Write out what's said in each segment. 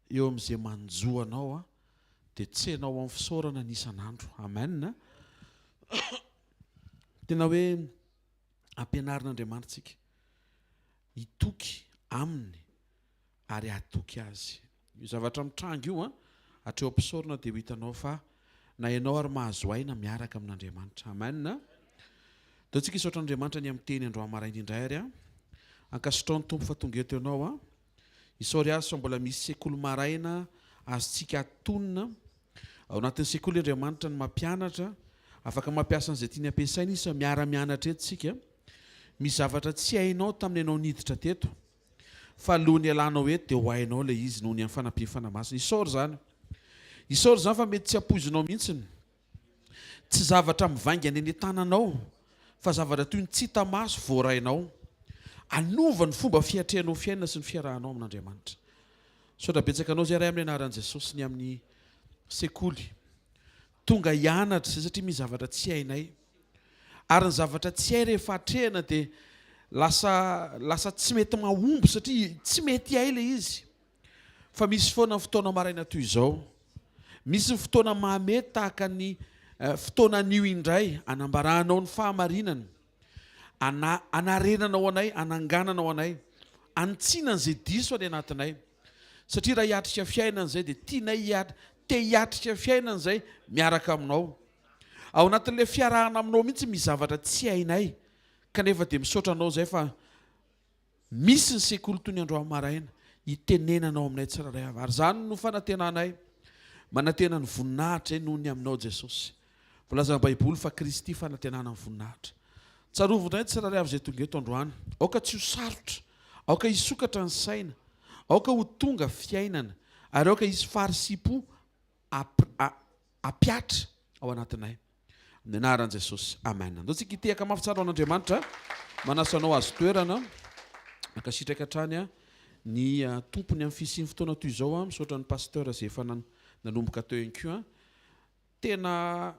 Eo amin'izay manjo anao dia tsenao amin'ny fisaorana ny isan'andro. Amen. Tena hoe ampianarin'Andriamanitra tsika hitoky aminy ary hatoky azy. Io zavatra mitranga io an, hatreo am-pisaorana dia ho hitanao fa na ianao ary mahazo aina miaraka amin'Andriamanitra. Amen. Ndao tsika hisaotra an'Andriamanitra ny amin'ny teny androany maraina indray ary an. Ankasitrao ny Tompo fa tonga eto ianao an. Isaory azy fa mbola misy sekoly maraina azontsika atonina. Ao anatin'ny sekoly Andriamanitra no mampianatra. Afaka mampiasa an'izay tiany ampiasaina izy fa miara-mianatra eto isika. Misy zavatra tsy hainao tamin'ny ianao niditra teto. Fa alohan'ny hialanao eto dia ho hainao ilay izy noho ny amin'ny fanampian'ny Fanahy Masina. Isaory izany. Isaory izany fa mety tsy ampoizinao mihitsiny. Tsy zavatra mivaingana eny an-tananao fa zavatra toy ny tsy hita maso voarainao. Hanova ny fomba fiatrehanao fiainana sy ny fiarahanao amin'Andriamanitra. Misaotra betsaka anao izay Ray amin'ny anaran'i Jesosy ny amin'ny sekoly. Tonga hianatra izay satria misy zavatra tsy hainay. Ary ny zavatra tsy hay rehefa atrehana dia lasa lasa tsy mety mahomby satria tsy mety hay ilay izy. Fa misy foana ny fotoana maraina toy izao. Misy ny fotoana mahamety tahaka ny fotoana anio indray anambaranao ny fahamarinana, ana, anarenanao anay, anangananao anay, anitsiana an'izay diso any anatinay. Satria raha hiatrika fiainana izay dia tianay hiat, te hiatrika fiainana izay miaraka aminao. Ao anatin'ilay fiarahana aminao mihitsy misy zavatra tsy hainay kanefa dia misaotra anao izay fa Misy ny sekoly toy ny androany maraina hitenenanao aminay tsirairay avy ary izany no fanantenanay, manantena ny voninahitra izay noho ny aminao Jesosy. Voalazan'ny Baiboly fa Kristy fanantenana ny voninahitra. Tsarovy indray ny tsirairay avy izay tonga eto androany. Aoka tsy ho sarotra, aoka hisokatra ny saina, aoka ho tonga fiainana ary aoka hisy farisipo hampiatra ao anatinay. Amin'ny anaran'i Jesosy. Amen. Andao tsika hitehaka mafy tsara ho an'Andriamanitra. Manasa anao azo toerana. Mankasitraka hatrany ny tompony amin'ny fisian'ny fotoana toy izao. Misaotra ny pasteur izay efa nanomboka teo ihany koa. Tena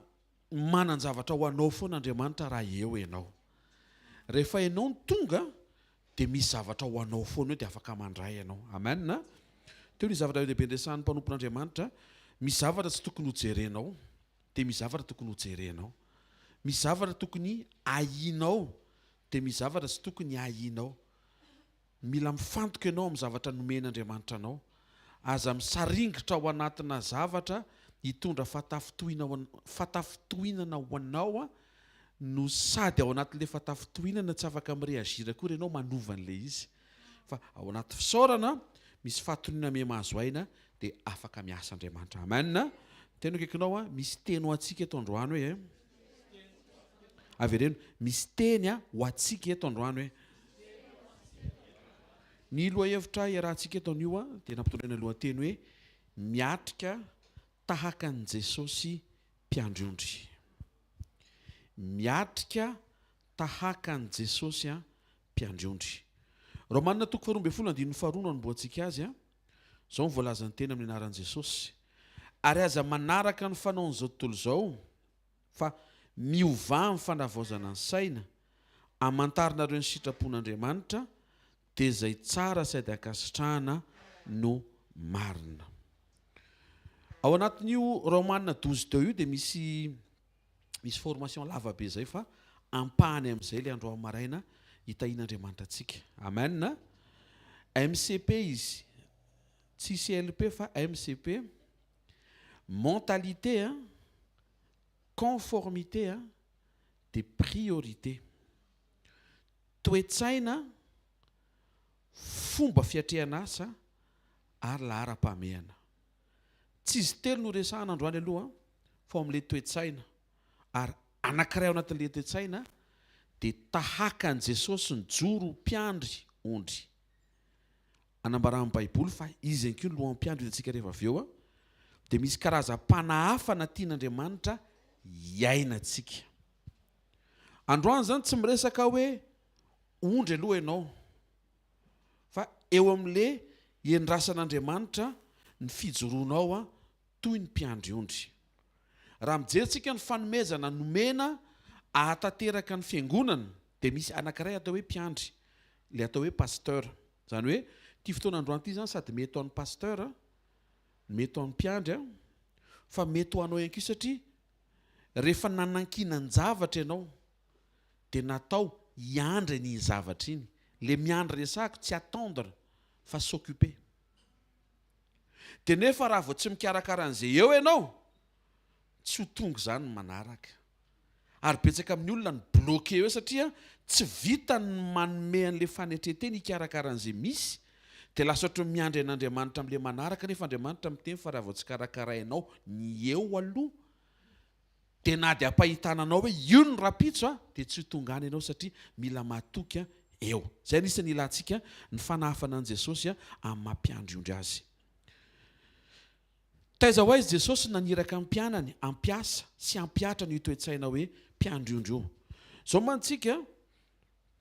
manan-javatra ho anao foana Andriamanitra raha eo ianao. Rehefa ianao no tonga dia misy zavatra ho anao foana eo dia afaka mandray ianao. Amen. Teo ny zavatra lehibe niresahan'ny mpanompon'Andriamanitra, misy zavatra tsy tokony hojerenao, dia misy zavatra tokony hojerenao. Misy zavatra tokony ahianao, dia misy zavatra tsy tokony ahianao. Mila mifantoka ianao amin'ny zavatra nomen'Andriamanitra anao. Aza misaringitra ao anatina zavatra hitondra fatafintohinana ho anao no sady ao anatin'ilay fatafintohinana tsy afaka mi-réagir akory ianao manova an'ilay izy fa ao anaty fisaorana misy fahatoniana miha mahazo aina dia afaka miasa Andriamanitra. Amen. Teny akaikinao a, misy teny ho antsika eto androany hoe e. Avereno, misy teny a ho antsika eto androany hoe. Ny lohahevitra iarahantsika eto anio a dia nampitondraina lohateny hoe miatrika tahaka an'i Jesosy mpiandry ondry. Miatrika tahaka an'i Jesosy mpiandry ondry. Romana toko faharoa ambin'ny folo andininy faharoa no anombohantsika azy. Izao no voalazan'ny teny amin'ny anaran'i Jesosy, Ary aza manaraka ny fanaon'izao tontolo izao, fa miovà amin'ny fanavaozana ny saina, hamantarinareo ny sitrapon'Andriamanitra, dia izay tsara sady ankasitrahana no marina. Ao anatin'io Romana douze deux io dia misy misy formation lava be izay fa ampahany amin'izay ilay androany maraina hitahian'Andriamanitra antsika. Amen. MCP izy, tsy CLP fa MCP. Mentalité, conformité dia priorité. Toe-tsaina, fomba fiatrehana asa ary laharam-pahamehana. Tsy izy telo no resahana androany aloha fa ao amin'ilay toe-tsaina ary anankiray ao anatin'ilay toe-tsaina dia tahaka an'i Jesosy nijoro ho mpiandry ondry. Anambaran'ny Baiboly fa izy ihany koa no loham-piandry hitantsika rehefa avy eo dia misy karazam-panahafana tian'Andriamanitra hiainantsika. Androany izany tsy miresaka hoe ondry aloha ianao fa eo amin'le iandrasan'Andriamanitra ny fijoroanao toy ny mpiandry ondry. Raha mijery tsika ny fanomezana nomena ahatanteraka ny fiangonana dia misy anankiray atao hoe mpiandry, le atao hoe pasteur. Izany hoe ity fotoana androany ity izany sady mety ho an'ny pasteur. Mety ho an'ny mpiandry an, fa mety ho anao ihany koa satria rehefa nanankinan-javatra ianao dia natao hiandry an'iny zavatra iny. Le miandry resahako tsy attendre fa s'occuper. Dia nefa raha vao tsy mikarakara an'izay eo ianao, tsy ho tonga izany ny manaraka. Ary betsaka amin'ny olona no bloqué eo satria tsy vitany ny manome an'ilay fanetren-tena hikarakara an'izay misy dia lasa ohatran'ny miandry an'Andriamanitra amin'ilay manaraka nefa Andriamanitra miteny fa raha vao tsy karakarainao ny eo aloha dia na dia ampahitana anao hoe io ny rahampitso a dia tsy ho tonga any ianao satria mila matoky eo. Izay anisan'ny ilantsika ny fanahafana an'i Jesosy amin'ny maha mpiandry ondry azy. Taiza ho aiza Jesosy naniraka ny mpianany hampiasa sy hampihatra an'io toe-tsaina hoe mpiandry ondry io? Izao mantsy isika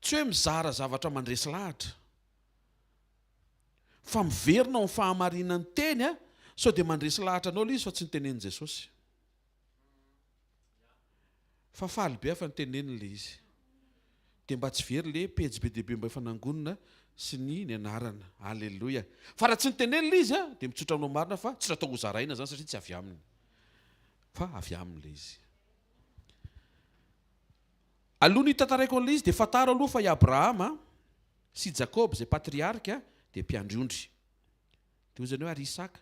tsy hoe mizara zavatra mandresy lahatra, fa miverina ao amin'ny fahamarinan'ny teny sao dia mandresy lahatra anao ilay izy fa tsy notenenin'i Jesosy. Fa faly be aho fa noteneniny ilay izy. Dia mba tsy very le pejy be dia be mba efa nangonina sy ny nianarana. Aleloia. Fa raha tsy noteneniny ilay izy dia mitsotra aminao marina fa tsy natao hozaraina izany satria tsy avy aminy. Fa avy aminy ilay izy. Aloha ny hitantaraiko an'ilay izy dia fantaro aloha fa i Abrahama sy i Jakoba izay patriarika dia mpiandry ondry. Dia hoy izany hoe ary Isaka?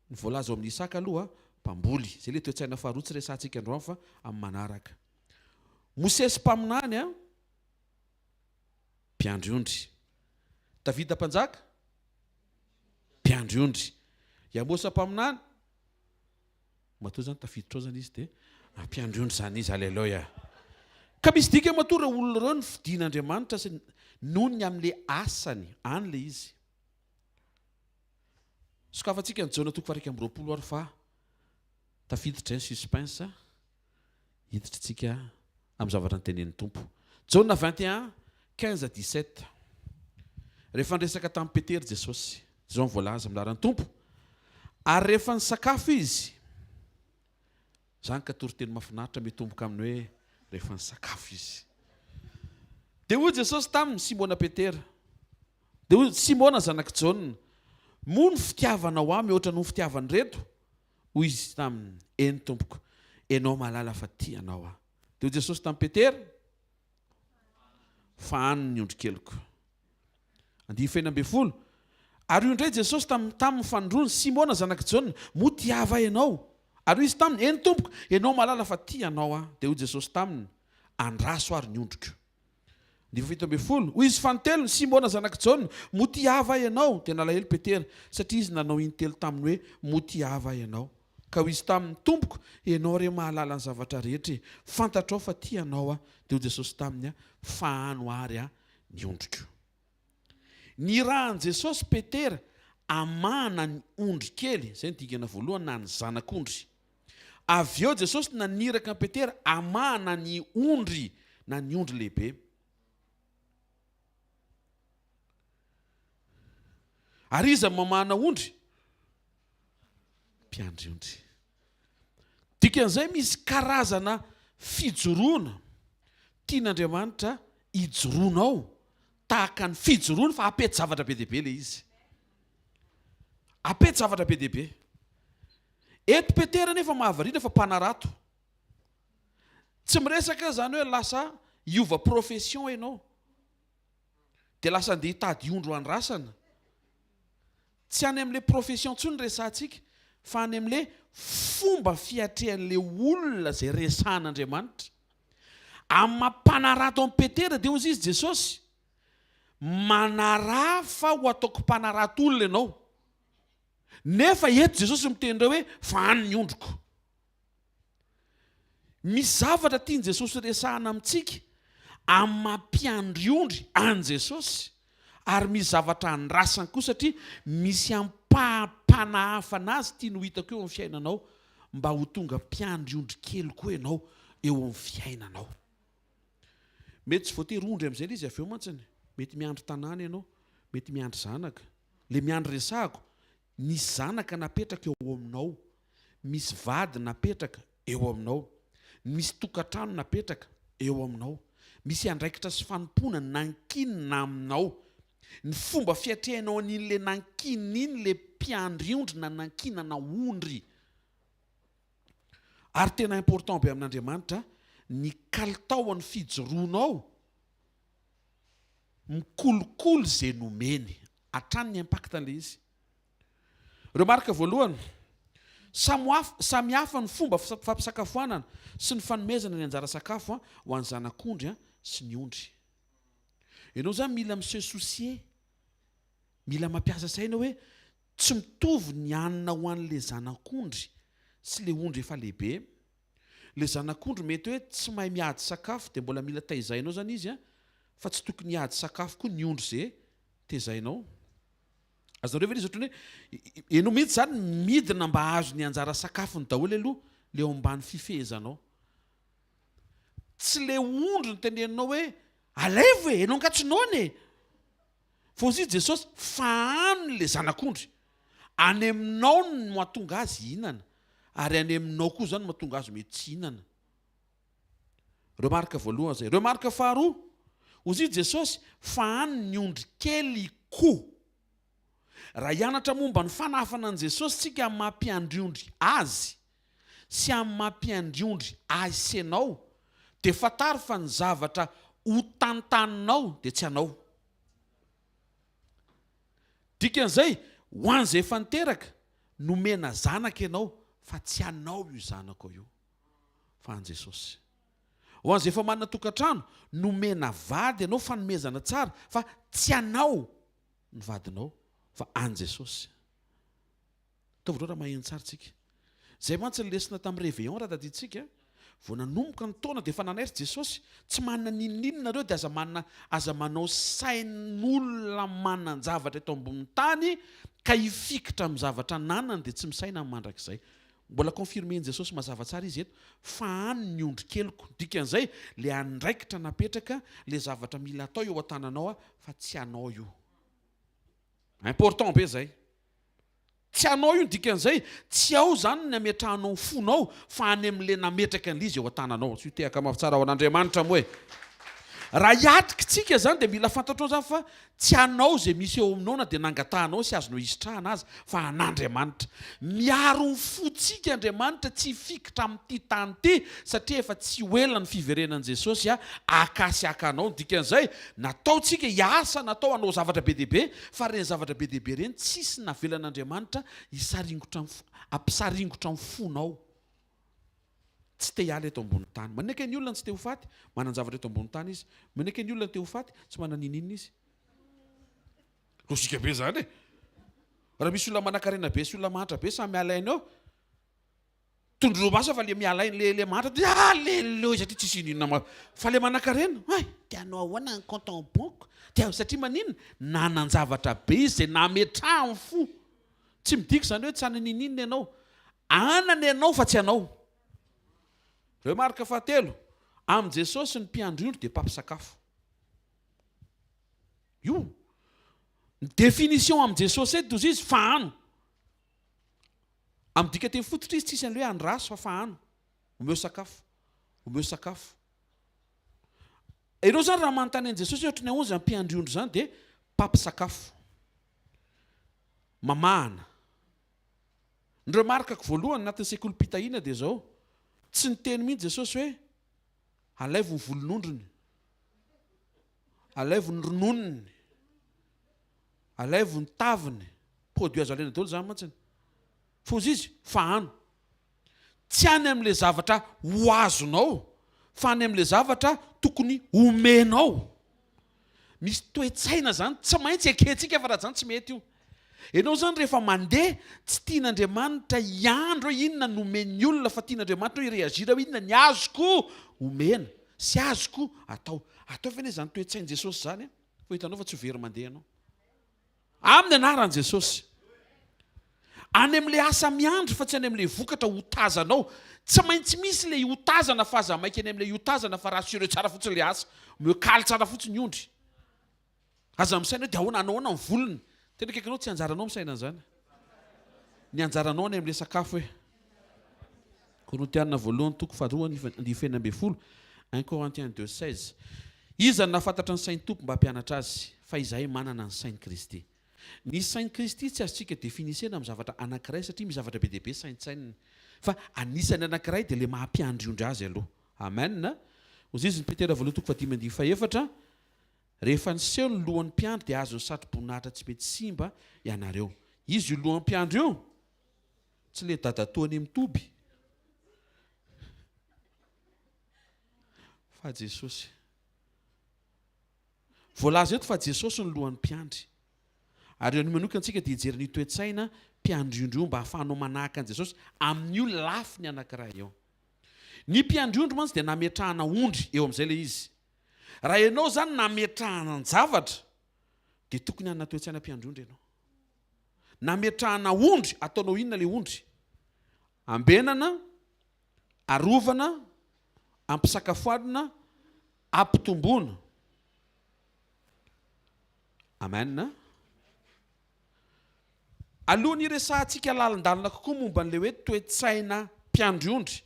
Ny voalaza ao amin'i Isaka aloha, mpamboly. Izay ilay toe-tsaina faharoa tsy resahantsika androany fa amin'ny manaraka. Mosesy mpaminany a, mpiandry ondry. Davida mpanjaka, mpiandry ondry. I Amosa mpaminany, matoa izany tafiditra ao izany izy dia mpiandry ondry izany izy, aleloia. Ka misy dikany matoa ireo olona ireo nofidin'Andriamanitra sy noho ny amin'ilay asany, any ilay izy. Sokafantsika ny Jaona toko faha-21 ary fa tafiditra izay ny suspense, hiditra tsika amin'ny zavatra notenenin'ny Tompo. Jaona 21, 15 à 17. Rehefa niresaka tamin'i Petera Jesosy, izao no voalaza amin'ny laharan'ny Tompo, Ary rehefa nisakafo izy, Izany ka toriteny mahafinaritra mitomboka amin'ny hoe rehefa nisakafo izy. Dia hoy Jesosy taminy, Simona Petera, dia hoy, Simona zanak'i Jaona, moa ny fitiavanao ahy mihoatra noho ny fitiavan'ireto? Hoy izy taminy, Eny, Tompoko, Ianao mahalala fa tia Anao aho. Dia hoy Jesosy tamin'i Petera, Fahano ny ondrikeliko. Andininy fahenina ambin'ny folo. Ary hoy indray Jesosy tamin'ny tamin'ny fanindroany, Simona zanak'i Jaona, moa tia ahy va ianao? Ary hoy izy taminy, Eny, Tompoko, Ianao mahalala fa tia Anao aho. Dia hoy Jesosy taminy, Andraso ary ny ondriko. Andininy faha-17. Hoy izy fanintelony, Simona zanak'i Jaona, moa tia ahy va ianao? Dia nalahelo Petera, satria izy nanao intelo taminy hoe, Moa tia ahy va ianao? Ka hoy izy taminy, Tompoko, Ianao re mahalala ny zavatra rehetra e! Fantatrao fa tia Anao aho. Dia hoy Jesosy taminy, Fahano àry aho ny ondriko. Nirahan'i Jesosy Petera hamahana ny ondry kely, izay ny dingana voalohany, na ny zanak'ondry. Avy eo Jesosy naniraka an'i Petera hamahana ny ondry na ny ondry lehibe. Ary iza no mamahana ondry? Mpiandry ondry. Dikan'izay misy karazana fijoroana tian'Andriamanitra hijoroanao tahaka ny fijoroany fa apeti-javatra be dia be ilay izy. Apeti-javatra be dia be. Eto Petera nefa mahavariana fa mpanarato. Tsy miresaka izany hoe lasa hiova profession ianao. Dia lasa andeha hitady ondry ho andrasana. Tsy any amin'ilay profession intsony ny resahantsika fa any amin'ilay fomba fiatrehan'ilay olona izay resahan'Andriamanitra. Amin'ny maha mpanarato an'i Petera dia hozy izy Jesosy, manaraha fa ho ataoko mpanarato olona ianao. Nefa eto Jesosy miteny indray hoe fa any ny ondriko. Misy zavatra tian'i Jesosy resahana amintsika amin'ny maha mpiandry ondry an'i Jesosy, ary misy zavatra andrasany koa satria misy ampaham-panahafana azy tiany ho hitako eo amin'ny fiainanao mba ho tonga mpiandry ondry kely koa ianao eo amin'ny fiainanao. Mety tsy voatery ondry amin'izay ilay izy avy eo mantsiny, mety miandry tanàna ianao, mety miandry zanaka. Ilay miandry resahako, Misy zanaka napetraka eo aminao, misy vady napetraka eo aminao, misy tokantrano napetraka eo aminao, misy andraikitra sy fanompoana nankinina aminao. Ny fomba fiatrehanao an'iny le nankinina iny le. mpiandry ondry nanankinana ondry. Ary tena important be amin'Andriamanitra ny kalitaon'ny fijoroanao mikolokolo ze nomeny. Hatrany ny impact an'ilay izy. Remarque voalohany, samy hafa ny fomba fampisakafoanana sy ny fanomezana ny anjara sakafo ho an'ny zanak'ondry sy ny ondry. Ianao izany mila mi-se soucier, mila mampiasa saina hoe tsy mitovy ny hanina ho an'ilay zanak'ondry sy ilay ondry efa lehibe. Ilay zanak'ondry mety hoe tsy mahay miady sakafo dia mbola mila taizainao izany izy fa tsy tokony hiady sakafo koa ny ondry izay tezainao. Azonareo ve le izy ohatran'ny hoe ianao mihitsy zany midina mba hahazo ny anjara sakafony daholo aloha le eo ambany fifehezanao. Tsy le ondry no teneninao hoe alaivo e, ianao nga tsy noana e. Fa hozy izy Jesosy, fahano le zanak'ondry. Any aminao no mahatonga azy hihinana, ary any aminao koa zany mahatonga azy mety tsy hihinana. Remarque voalohany zay. Remarque faharoa, hozy i Jesosy, fahano ny ondry kely ko. Raha hianatra momba ny fanahafana an'i Jesosy tsika amin'ny maha mpiandry ondry Azy sy amin'ny maha mpiandry ondry ahy sy enao dia fantaro fa ny zavatra ho tantaninao dia tsy anao. Dikan'izay, ho an'izay efa niteraka, nomena zanaka ianao fa tsy anao io zanakao io. fa an'i Jesosy. Ho an'izay efa manana tokantrano, nomena vady ianao, fanomezana tsara, fa tsy anao ny vadinao fa an'i Jesosy. Ataovy ireo raha maheno tsara tsika. Izay mantsy ny lesona tamin'ny réveillon raha tadidintsika. Vao nanomboka ny taona dia efa nanaitra Jesosy, tsy manana n'inon'inona nareo dia aza manana aza manao sain'olona manan-javatra eto ambonin'ny tany ka hifikitra amin'ny zavatra ananany dia tsy misaina amin'ny mandrakizay. Mbola confirmer-n'i Jesosy mazava tsara izy eto fa any ny ondry keliko. Dikan'izay, le andraikitra napetraka, le zavatra mila atao eo an-tananao fa tsy anao io. Important be zay. Tsy anao io ny dikan'izay, tsy ao zany ny ametrahanao ny fonao fa any amin'le nametraka an'le izy eo an-tananao. Tsy ho tehaka mafy tsara ho an'Andriamanitra moa e. Raha hiatrika tsika zany dia mila fantatrao zany fa Tsy anao izay misy eo aminao na dia nangatahanao sy azonao hisitrahana aza fa an'Andriamanitra. Miaro ny fontsika Andriamanitra tsy hifikitra amin'ity tany ity satria efa tsy ho ela ny fiverenan'i Jesosy haka sy haka anao. Ny dikan'izay, natao tsika hiasa, natao hanao zavatra be dia be fa ireny zavatra be dia be ireny tsisy navelan'Andriamanitra hisaringotra ny hampisaringotra ny fonao. Tsy te hiala eto ambony tany. Maninona kay ny olona no tsy te ho faty? Manan-javatra eto ambony tany izy. Maninona kay ny olona no te ho faty? Tsy manana n'inon'inona izy. Logique be zany e! Raha misy olona manankarena be sy olona mahantra be samy miala aina eo, tondroy maso fa le miala aina, le le mahantra dia alléluia satria tsisy inon'inona ma-, fa le manankarena, hay, dia hanao ahoana ny compte en banque? Dia satria maninona? Nanan-javatra be izy izay nametrahany fo. Tsy midika izany hoe tsy hanana n'inon'inona ianao. Anana ianao fa tsy anao. Remarque fahatelo, amin'i Jesosy ny mpiandry ondry dia mpampisakafo. Io. Ny définition amin'i Jesosy eto dia izy fahano. Amin'ny dikateny fototra izy tsisy an'ilay hoe andraso fa fahano. Omeo sakafo. Omeo sakafo. Ireo izany raha manontany an'i Jesosy hoe ohatry ny ahoana izany mpiandry ondry izany dia mpampisakafo. Mamahana. Ny remarque-ko voalohany anatin'ny sekolim-pitahiana dia izao, tsy niteny mihitsy Jesosy hoe alaivo ny volon'ondriny, alaivo ny rononony, alaivo ny taviny, produit azo alaina daholo izany mantsiny. Fa hozy izy, fahano. Tsy any amin'ilay zavatra ho azonao fa any amin'ilay zavatra tokony homenao. Misy toe-tsaina izany tsy maintsy ekentsika fa raha izany tsy mety io. Ianao izany rehefa mandeha tsy tian'Andriamanitra hiandry hoe inona no omen'ny olona fa tian'Andriamanitra hoe hi-réagir hoe inona ny azoko omena sy azoko atao. Ataovy anie izany toe-tsain'i Jesosy izany fa ho hitanao fa tsy ho very mandeha ianao. Amin'ny anaran'i Jesosy. Any amin'ilay asa miandry fa tsy any amin'ilay vokatra hotazanao. Tsy maintsy misy ilay hotazana fa aza maika any amin'ilay hotazana fa rassureo tsara fotsiny ilay asa. Omeo kaly tsara fotsiny ny ondry. Aza misaina hoe dia ahoana, hanao ahoana ny volony. Tena akaikinao tsy anjaranao misaina an'izany. Ny anjaranao any amin'ilay sakafo hoe. Korintiana voalohany toko faharoa andininy fahenina ambin'ny folo, 1 Corinthiens 2, 16. Iza no nahafantatra ny sain'ny Tompo mba hampianatra azy? Fa izahay manana ny sain'i Kristy. Ny sain'i Kristy tsy azontsika definisena amin'ny zavatra anankiray satria misy zavatra be dia be saintsaininy. Fa anisan'ny anankiray dia ilay maha mpiandry ondry azy aloha. Amen. Hoy izy ny Petera voalohany toko fahadimy andininy fahefatra, Rehefa niseho ny lohan'ny mpiandry dia azon'ny satroboninahitra tsy mety simba ianareo. Iza io lohan'ny mpiandry io? Tsy ilay dadatoa any amin'ny toby. Fa Jesosy. Voalaza eto fa Jesosy no lohan'ny mpiandry. Ary eo manokana antsika dia hijery an'io toe-tsaina mpiandry ondry io mba hahafahanao manahaka an'i Jesosy amin'io lafiny anankiray io. Ny mpiandry ondry mantsy dia nametrahana ondry eo amin'izay ilay izy. Raha ianao izany nametrahana ny-javatra dia tokony hanana toe-tsaina mpiandry ondry ianao. Nametrahana ondry, ataonao inona ilay ondry? Ambenana, arovana, ampisakafoanina, ampitomboana. Amen. Alohan'ny hiresahantsika lalindalina kokoa momba an'ilay hoe toe-tsaina mpiandry ondry,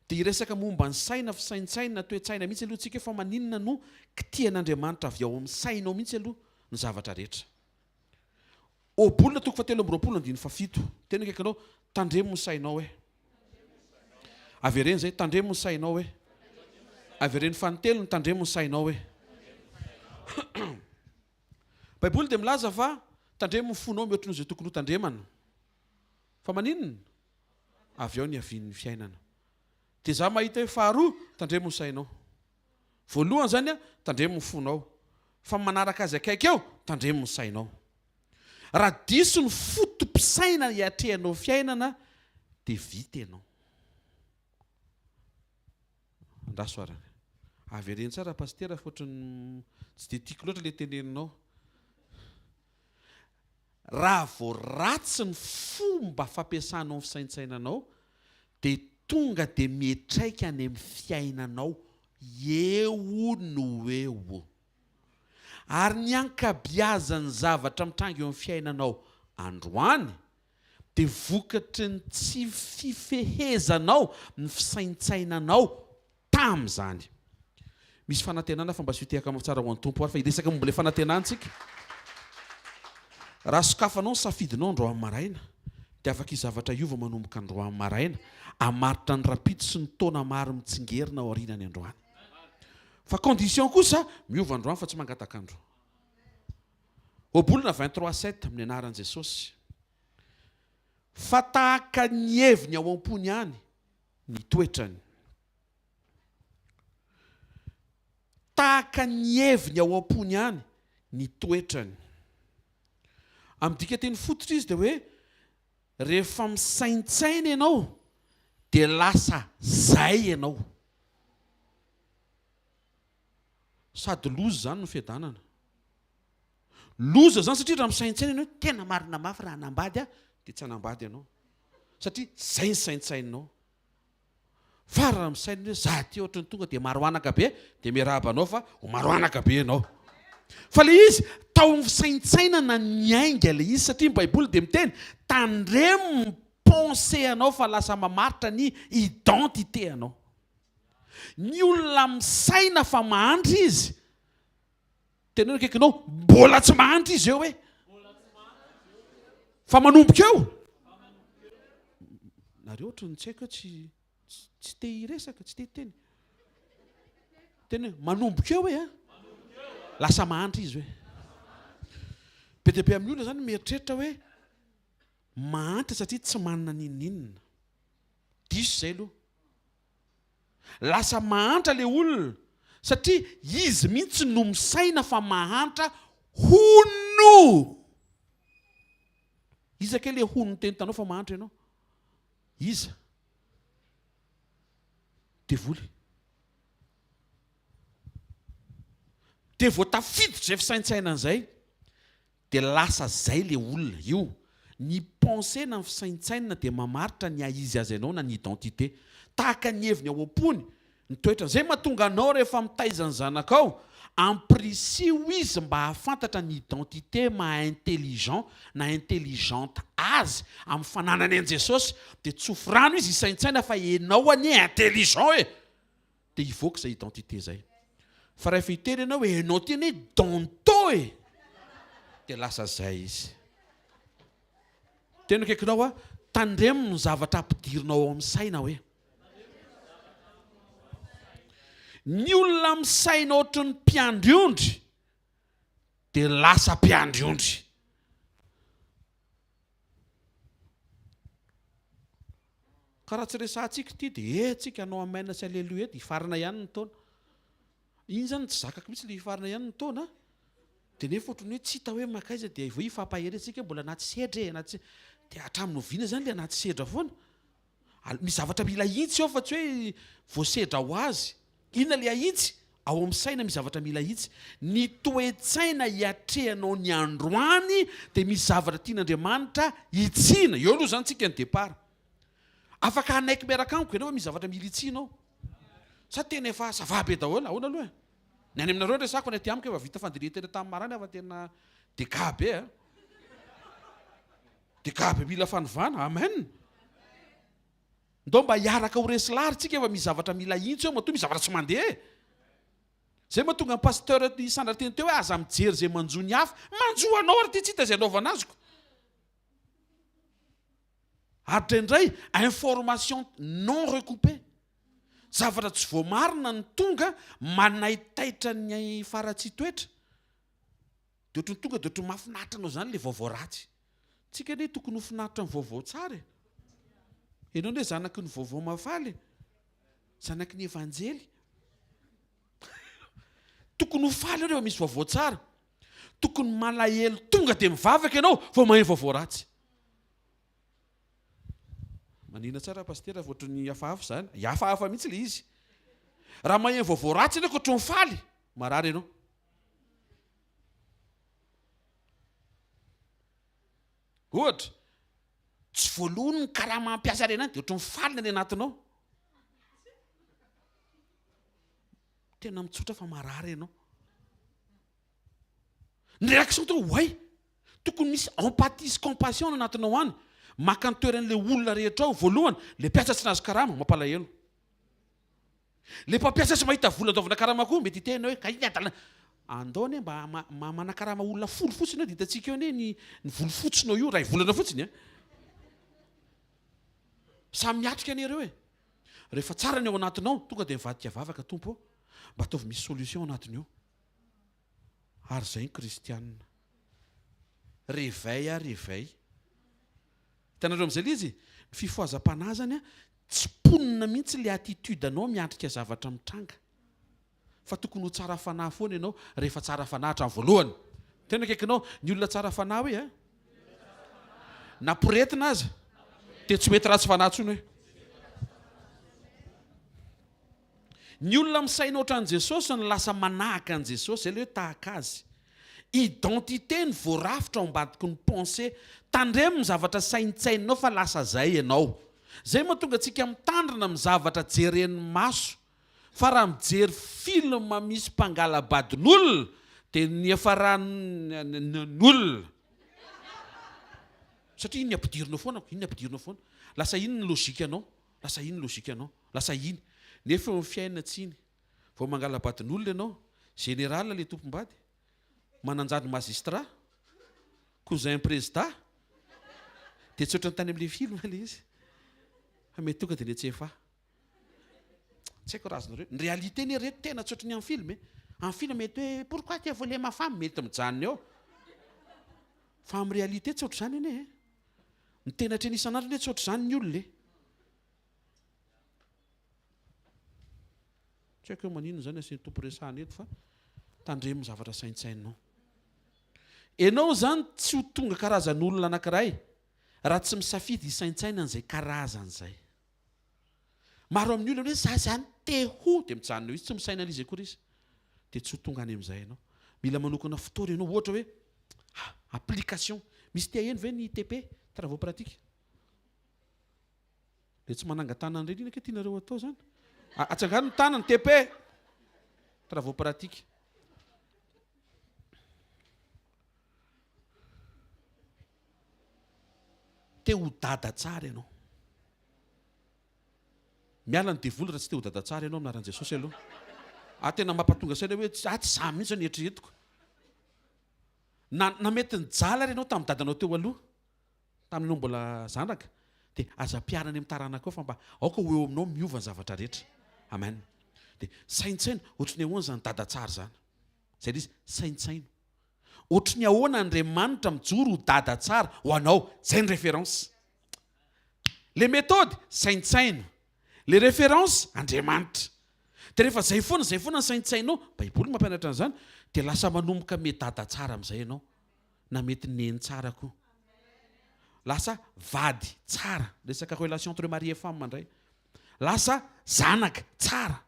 dia hiresaka momba ny saina, fisaintsainana, toe-tsaina mihitsy aloha tsika fa maninona no kitihan'Andriamanitra avy ao amin'ny sainao mihitsy aloha ny zavatra rehetra. Ohabolana toko fahatelo amby 20 andininy fahafito. Tena akaiky anao, tandremo ny sainao e. Avereno izay, tandremo ny sainao e. Avereno fanintelony, tandremo ny sainao e. Baiboly dia milaza fa tandremo ny fonao mihoatra noho izay tokony ho tandremana. Fa maninona? Avy ao ny havian'ny fiainana. Dia za mahita hoe faharoa, tandremo ny sainao. Voalohany izany a, tandremo ny fonao. Fa ny manaraka azy akaiky eo, tandremo ny sainao. Raha diso ny foto-pisaina hiatrehanao fiainana dia vita ianao. Andraso arany. Avereno tsara Pasitera fa ohatran'ny tsy dia tiako loatra ilay teneninao. Raha vao ratsy ny fomba fampiasanao ny fisaintsainanao dia tonga dia miantraika any amin'ny fiainanao eo no eo. Ary ny ankabiazan'ny zavatra mitranga eo amin'ny fiainanao androany dia vokatry ny tsy fifehezanao ny fisaintsainanao tamin'izany. Misy fanantenana fa mba asio tehaka mafy tsara ho an'ny Tompo ary fa hiresaka momba ilay fanantenana isika. Raha sokafanao ny safidinao androany maraina dia afaka hisy zavatra hiova manomboka androany maraina hamaritra ny rahampitso sy ny taona maro mitsingerina ao aorianany androany. Fa condition kosa miova androany fa tsy mangatak'andro. Ohabolana 23 7 amin'ny anaran'i Jesosy. Fa tahaka ny heviny ao am-pony ihany ny toetrany. Tahaka ny heviny ao am-pony ihany ny toetrany. Amin'ny dikanteny fototra izy dia hoe rehefa misaintsaina ianao dia lasa zay ianao. Sady loza izany no fiadanana. Loza izany satria raha misaintsaina ianao hoe tena marina mafy raha hanambady aho dia tsy hanambady ianao. Satria zay ny saintsaininao. Fa raha misaina hoe za aty ohatran'ny tonga dia maro anaka be dia miarahaba anao fa ho maro anaka be ianao. Fa le izy tao amin'ny fisaintsainana niainga le izy satria ny baiboly dia miteny tandremo ny pensée anao fa lasa mamaritra ny identité anao. Ny olona misaina fa mahantra izy Teneno akaikinao, mbola tsy mahantra izy eo e. Fa manomboka eo. Nareo ohatran'ny tsy haiko hoe tsy tsy te hiresaka, tsy te hiteny. Tena hoe manomboka eo e a. Lasa mahantra izy hoe. Be dia be amin'ny olona izany mieritreritra hoe mahantra satria tsy manana n'inon'inona. Diso izay aloha. Lasa mahantra le olona satria izy mihitsy no misaina fa mahantra hono! Iza kay le hono niteny tanao fa mahantra ianao? Iza? Devoly. Dia vao tafiditra izay fisaintsainana izay Dia lasa zay le olona io. Ny pensée na ny fisaintsainana dia mamaritra ny haha-izy azy anao na ny identité. Tahaka ny heviny ao am-pony, ny toetrany. Zay mahatonga anao rehefa mitaiza ny zanakao, ampirisiho izy mba hahafantatra ny identité maha intelligent na intelligente azy amin'ny fananany an'i Jesosy. Dia tsofy rano izy hisaintsaina fa enao anie intelligent e! Dia hivoaka izay identité izay. Fa rahefa hiteny ianao hoe enao ty anie donto e! Dia lasa zay izy. Tena akaikinao aho, tandremo ny zavatra ampidirinao ao amin'ny saina hoe. Ny olona misaina ohatry ny mpiandry ondry dia lasa mpiandry ondry. Ka raha tsy resahantsika ity dia eh tsika hanao amen sy aleloia eto, hifarana ihany ny taona. Iny zany tsy zakako mihitsy le hifarana ihany ny taona dia nefa ohatran'ny hoe tsy hita hoe mankaiza dia vao hifampahery antsika mbola anaty sedra e, anaty dia hatramin'ny oviana zany le anaty sedra foana? Misy zavatra mila ahitsy ao fa tsy hoe voasedra ho azy. Inona le ahitsy? Ao amin'ny saina misy zavatra mila ahitsy. Ny toe-tsaina hiatrehanao ny androany dia misy zavatra tian'Andriamanitra hitsiana. Eo aloha izany tsika ny départ. Afaka hanaiky miaraka amiko ianao fa misy zavatra mila hitsiana ao. Sa tena efa ça va be daholo? Ahoana aloha e? Ny any aminareo no resahako, ny aty amiko efa vita fandinihan-tena tamin'ny maraina fa tena dégâts be a. Dégâts be mila fanovana. Amen. Ndao mba hiaraka ho resy lahatra tsika fa misy zavatra mila ahitsy eo matoa misy zavatra tsy mandeha e. Zay mahatonga ny pasteur Sandra teny teo hoe aza mijery izay manjo ny hafa. Manjo anao ary ity tsy hita izay anaovana azy ko. Ary indraindray information non recoupée. Zavatra tsy voamarina no tonga manaitaitra ny faharatsian-toetra. Dia ohatran'ny tonga dia ohatran'ny mahafinaritra anao izany ilay vaovao ratsy. Tsika anie tokony ho finaritra amin'ny vaovao tsara e. Ianao anie zanaky ny vaovao mahafaly e. Zanaky ny evanjely. Tokony ho faly ianao rehefa misy vaovao tsara. Tokony malahelo tonga dia mivavaka ianao vao maheno vaovao ratsy. Manina tsara pasitera fa ohatran'ny hafahafa izany. Hafahafa mihitsy ilay izy. Raha maheno vaovao ratsy ianao ka ohatran'ny faly, marary ianao. Ohatra, tsy voalohany ny karama hampiasa harena any dia ohatran'ny faly ny any anatinao. Tena mitsotra fa marary ianao. Ny réaction tonga oay, tokony misy empathie sy compassion any anatinao any. Maka ny toeran'ilay olona rehetra ao. Voalohany, ilay mpiasa tsy nahazo karama, mampalahelo. Le mpampiasa tsy mahita vola andoavana karama koa mety hiteny hoe ka iny adalana. Andao anie mba manakarama olona folo fotsiny eo dia hitantsika eo anie ny ny volo fotsinao io ray volana fotsiny a. Samy miatrika anie ireo e. Rehefa tsara ny ao anatinao tonga dia mivadika vavaka Tompo ô mba ataovy misy solution ao anatiny eo. Ary izay ny kristianina. Réveil a réveil. Hitanareo amin'izay ilay izy? Ny fifohazam-panahy izany an, tsy mponina mihitsy ilay attitude anao miatrika zavatra mitranga. Fa tokony ho tsara fanahy foana ianao rehefa tsara fanahy hatramin'ny voalohany. Tena akaikinao, ny olona tsara fanahy hoe an, na poretina aza dia tsy mety ratsy fanahy intsony hoe. Ny olona misaina ohatran'i Jesosy no lasa manahaka an'i Jesosy, izay ilay hoe tahaka azy. Identité no voarafitra ao ambadiky ny pensée. Tandremo ny zavatra saintsaininao fa lasa zay ianao. Zay mahatonga antsika mitandrina amin'ny zavatra jeren'ny maso. Fa raha mijery film misy mpangala-badin'olona dia ny niafaran'ny olona. Satria iny ny ampidirinao foana, iny ny ampidirinao foana. Lasa iny ny logique-nao. Lasa iny logique-nao. Lasa iny. Nefa eo amin'ny fiainana tsy iny. Vao mangala-badin'olona ianao, général le tompom-bady, mananjady magistrat, cousin prezida, dia tsy ohatran'ny tany amin'ilay film ilay izy. Fa mety tonga dia niantsefa. Tsy haiko raha azonareo. Ny réalité anie reto tena tsy ohatran'ny amin'ny film e. Amin'ny film mety hoe pourquoi tu as volé ma femme, mety mijanona eo. Fa amin'ny réalité tsy ohatr'izany anie e. Ny tena hatreny isan'andro anie tsy ohatr'izany ny olona e. Tsy haiko hoe maninona izany asian'ny Tompo resahana eto fa tandremo ny zavatra saintsaininao. Ianao izany tsy ho tonga karazan'olona anankiray raha tsy misafidy hisaintsaina an'izay karazany izay. Maro amin'ny olona hoe za izany te ho dia mijanona eo izy, tsy misaina an'izy akory izy. Dia tsy ho tonga any amin'izay ianao. Mila manokana fotoana ianao ohatra hoe application. Misy te haheno ve ny TP, travaux pratiques? Dia tsy manangan-tanana ireny, inona kay tianareo atao izany? Atsangano ny tanana, TP! Travaux pratiques. Te ho dada tsara ianao. Miala ny devoly raha tsy te ho dada tsara ianao amin'ny anaran'i Jesosy aloha. Ah tena mampatonga saina hoe ah tsy za mihitsy no eritreretiko. Na na mety nijaly ary ianao tamin'ny dadanao teo aloha. tamin'ianao mbola zanaka dia aza ampiharina any amin'ny taranakao fa mba aoka ho eo aminao miova ny zavatra rehetra. Amen. Dia saintsaino ohatry ny ahoana izany dada tsara izany. Izay ilay izy, saintsaino. Ohatry ny ahoana Andriamanitra mijoro ho dada tsara ho anao. Izay ny référence. Le méthode, saintsaino. Le référence, Andriamanitra. Dia rehefa izay foana, izay foana ny saintsainao, Baiboly mampianatra an'izany, dia lasa manomboka me dada tsara amin'izay ianao. Na mety neny tsara koa. Lasa vady tsara. Resaka relation entre mari et femme indray. Lasa zanaka tsara.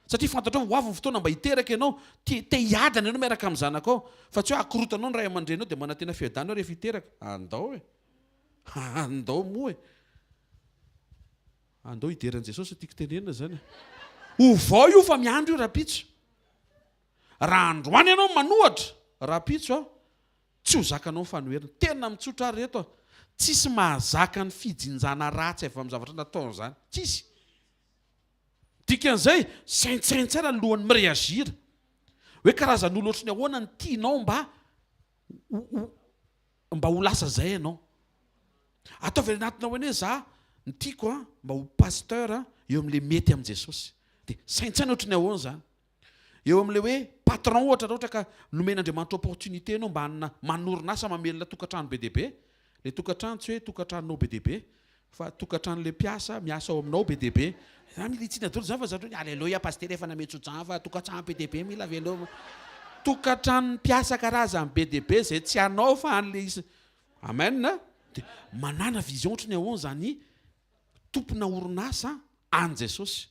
Satria fantatrao ho avy ny fotoana mba hiteraka ianao, te te hiadana ianao miaraka amin'ny zanakao. Fa tsy hoe akorotanao ny ray aman-dreninao dia manantena fiadanana rehefa hiteraka. Andao e. Andao moa e. Andao hidera an'i Jesosy tiako tenenina izany e. Ovao io fa miandry io rahampitso. Raha androany ianao manohatra, rahampitso a, tsy ho zakanao ny fanoherana. Tena mitsotra ary reto a, tsisy mahazaka ny fijinjana ratsy avy amin'ny zavatra nataony izany. Tsisy. Dikan'izay, saintsaino tsara alohan'ny mi-réagir. Hoe karazan'olo ohatry ny ahoana no tianao mba ho mba ho lasa zay ianao. Ataovy any anatinao eny hoe za ny tiako a mba ho pasteur eo amin'le mety amin'i Jesosy. Dia saintsaino ohatry ny ahoana izany. Eo amin'ilay hoe patron ohatra raha ohatra ka nomen'Andriamanitra opportunité ianao mba hanana manorina asa mamelona tokantrano be dia be, ilay tokantrano tsy hoe tokantranonao be dia be fa tokantranon'ilay mpiasa miasa ao aminao be dia be. Za mila hitsina daholo zany fa za ohatran'ny hoe aleloia pasitera efa namehy tso-drano fa tokantrano be dia be mila veloma. Tokantranon'ny mpiasa karazany be dia be izay tsy anao fa an'ilay izy. Amen a! Dia manàna vision ohatry ny ahoana izany tompona orinasa an'i Jesosy.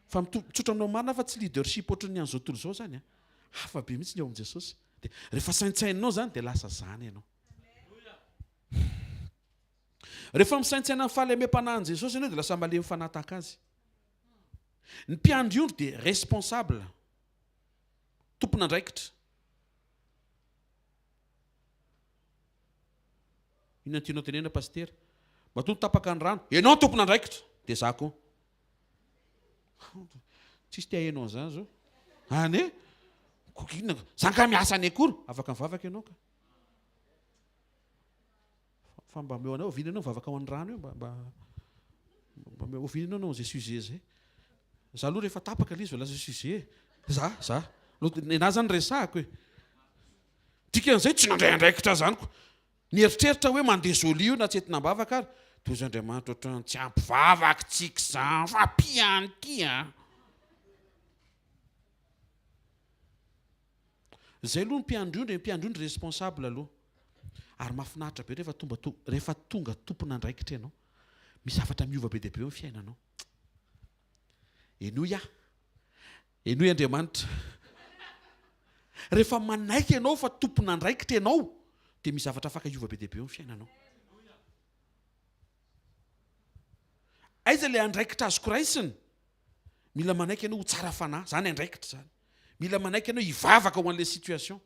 Fa mitsotra aminao marina aho fa tsy leadership ohatran'ny an'izao tontolo izao izany a. Hafa be mihitsy ny ao amin'i Jesosy. Dia rehefa saintsaininao izany dia lasa izany ianao. Rehefa misaintsaina ny fahalemem-panahin'i Jesosy ianao dia lasa malemy fanahy tahaka azy. Ny mpiandry ondry dia responsable, tompon'andraikitra. Inona no tianao tenenina Pasitera? Matoa tapaka ny rano, ianao no tompon'andraikitra, dia za koa. Tsisy te haheno an'izany zao. Any e? Ko inona? Za nga miasa any akory? Afaka mivavaka ianao ka. Fa mba omeo anao, oviana ianao mivavaka ho an'ny rano io? Mba mba mba omeo oviana ianao nanao izay sujet izay? Za aloha rehefa tapaka ilay izy vao lasa sujet. Za, za. Nenahy zany resahako e. Dikan'izay tsy nandray andraikitra zany ko. Nieritreritra hoe mandeha jolie io na tsy entina am-bavaka ary. Tohizo Andriamanitra ohatran'ny tsy ampy vavaka tsika izany fa ampia an'ity a. Zay aloha ny mpiandry ondry e, mpiandry ondry responsable aloha. Ary mahafinaritra be rehefa tonga rehefa tonga tompon'andraikitra ianao. Misy zavatra miova be dia be eo amin'ny fiainanao. Henoy aho. Henoy Andriamanitra. Rehefa manaiky ianao fa tompon'andraikitra ianao, dia misy zavatra afaka hiova be dia be eo amin'ny fiainanao. Aiza ilay andraikitra azoko raisina? Mila manaiky ianao ho tsara fanahy, izany andraikitra izany. Mila manaiky ianao hivavaka ho an'ilay situation.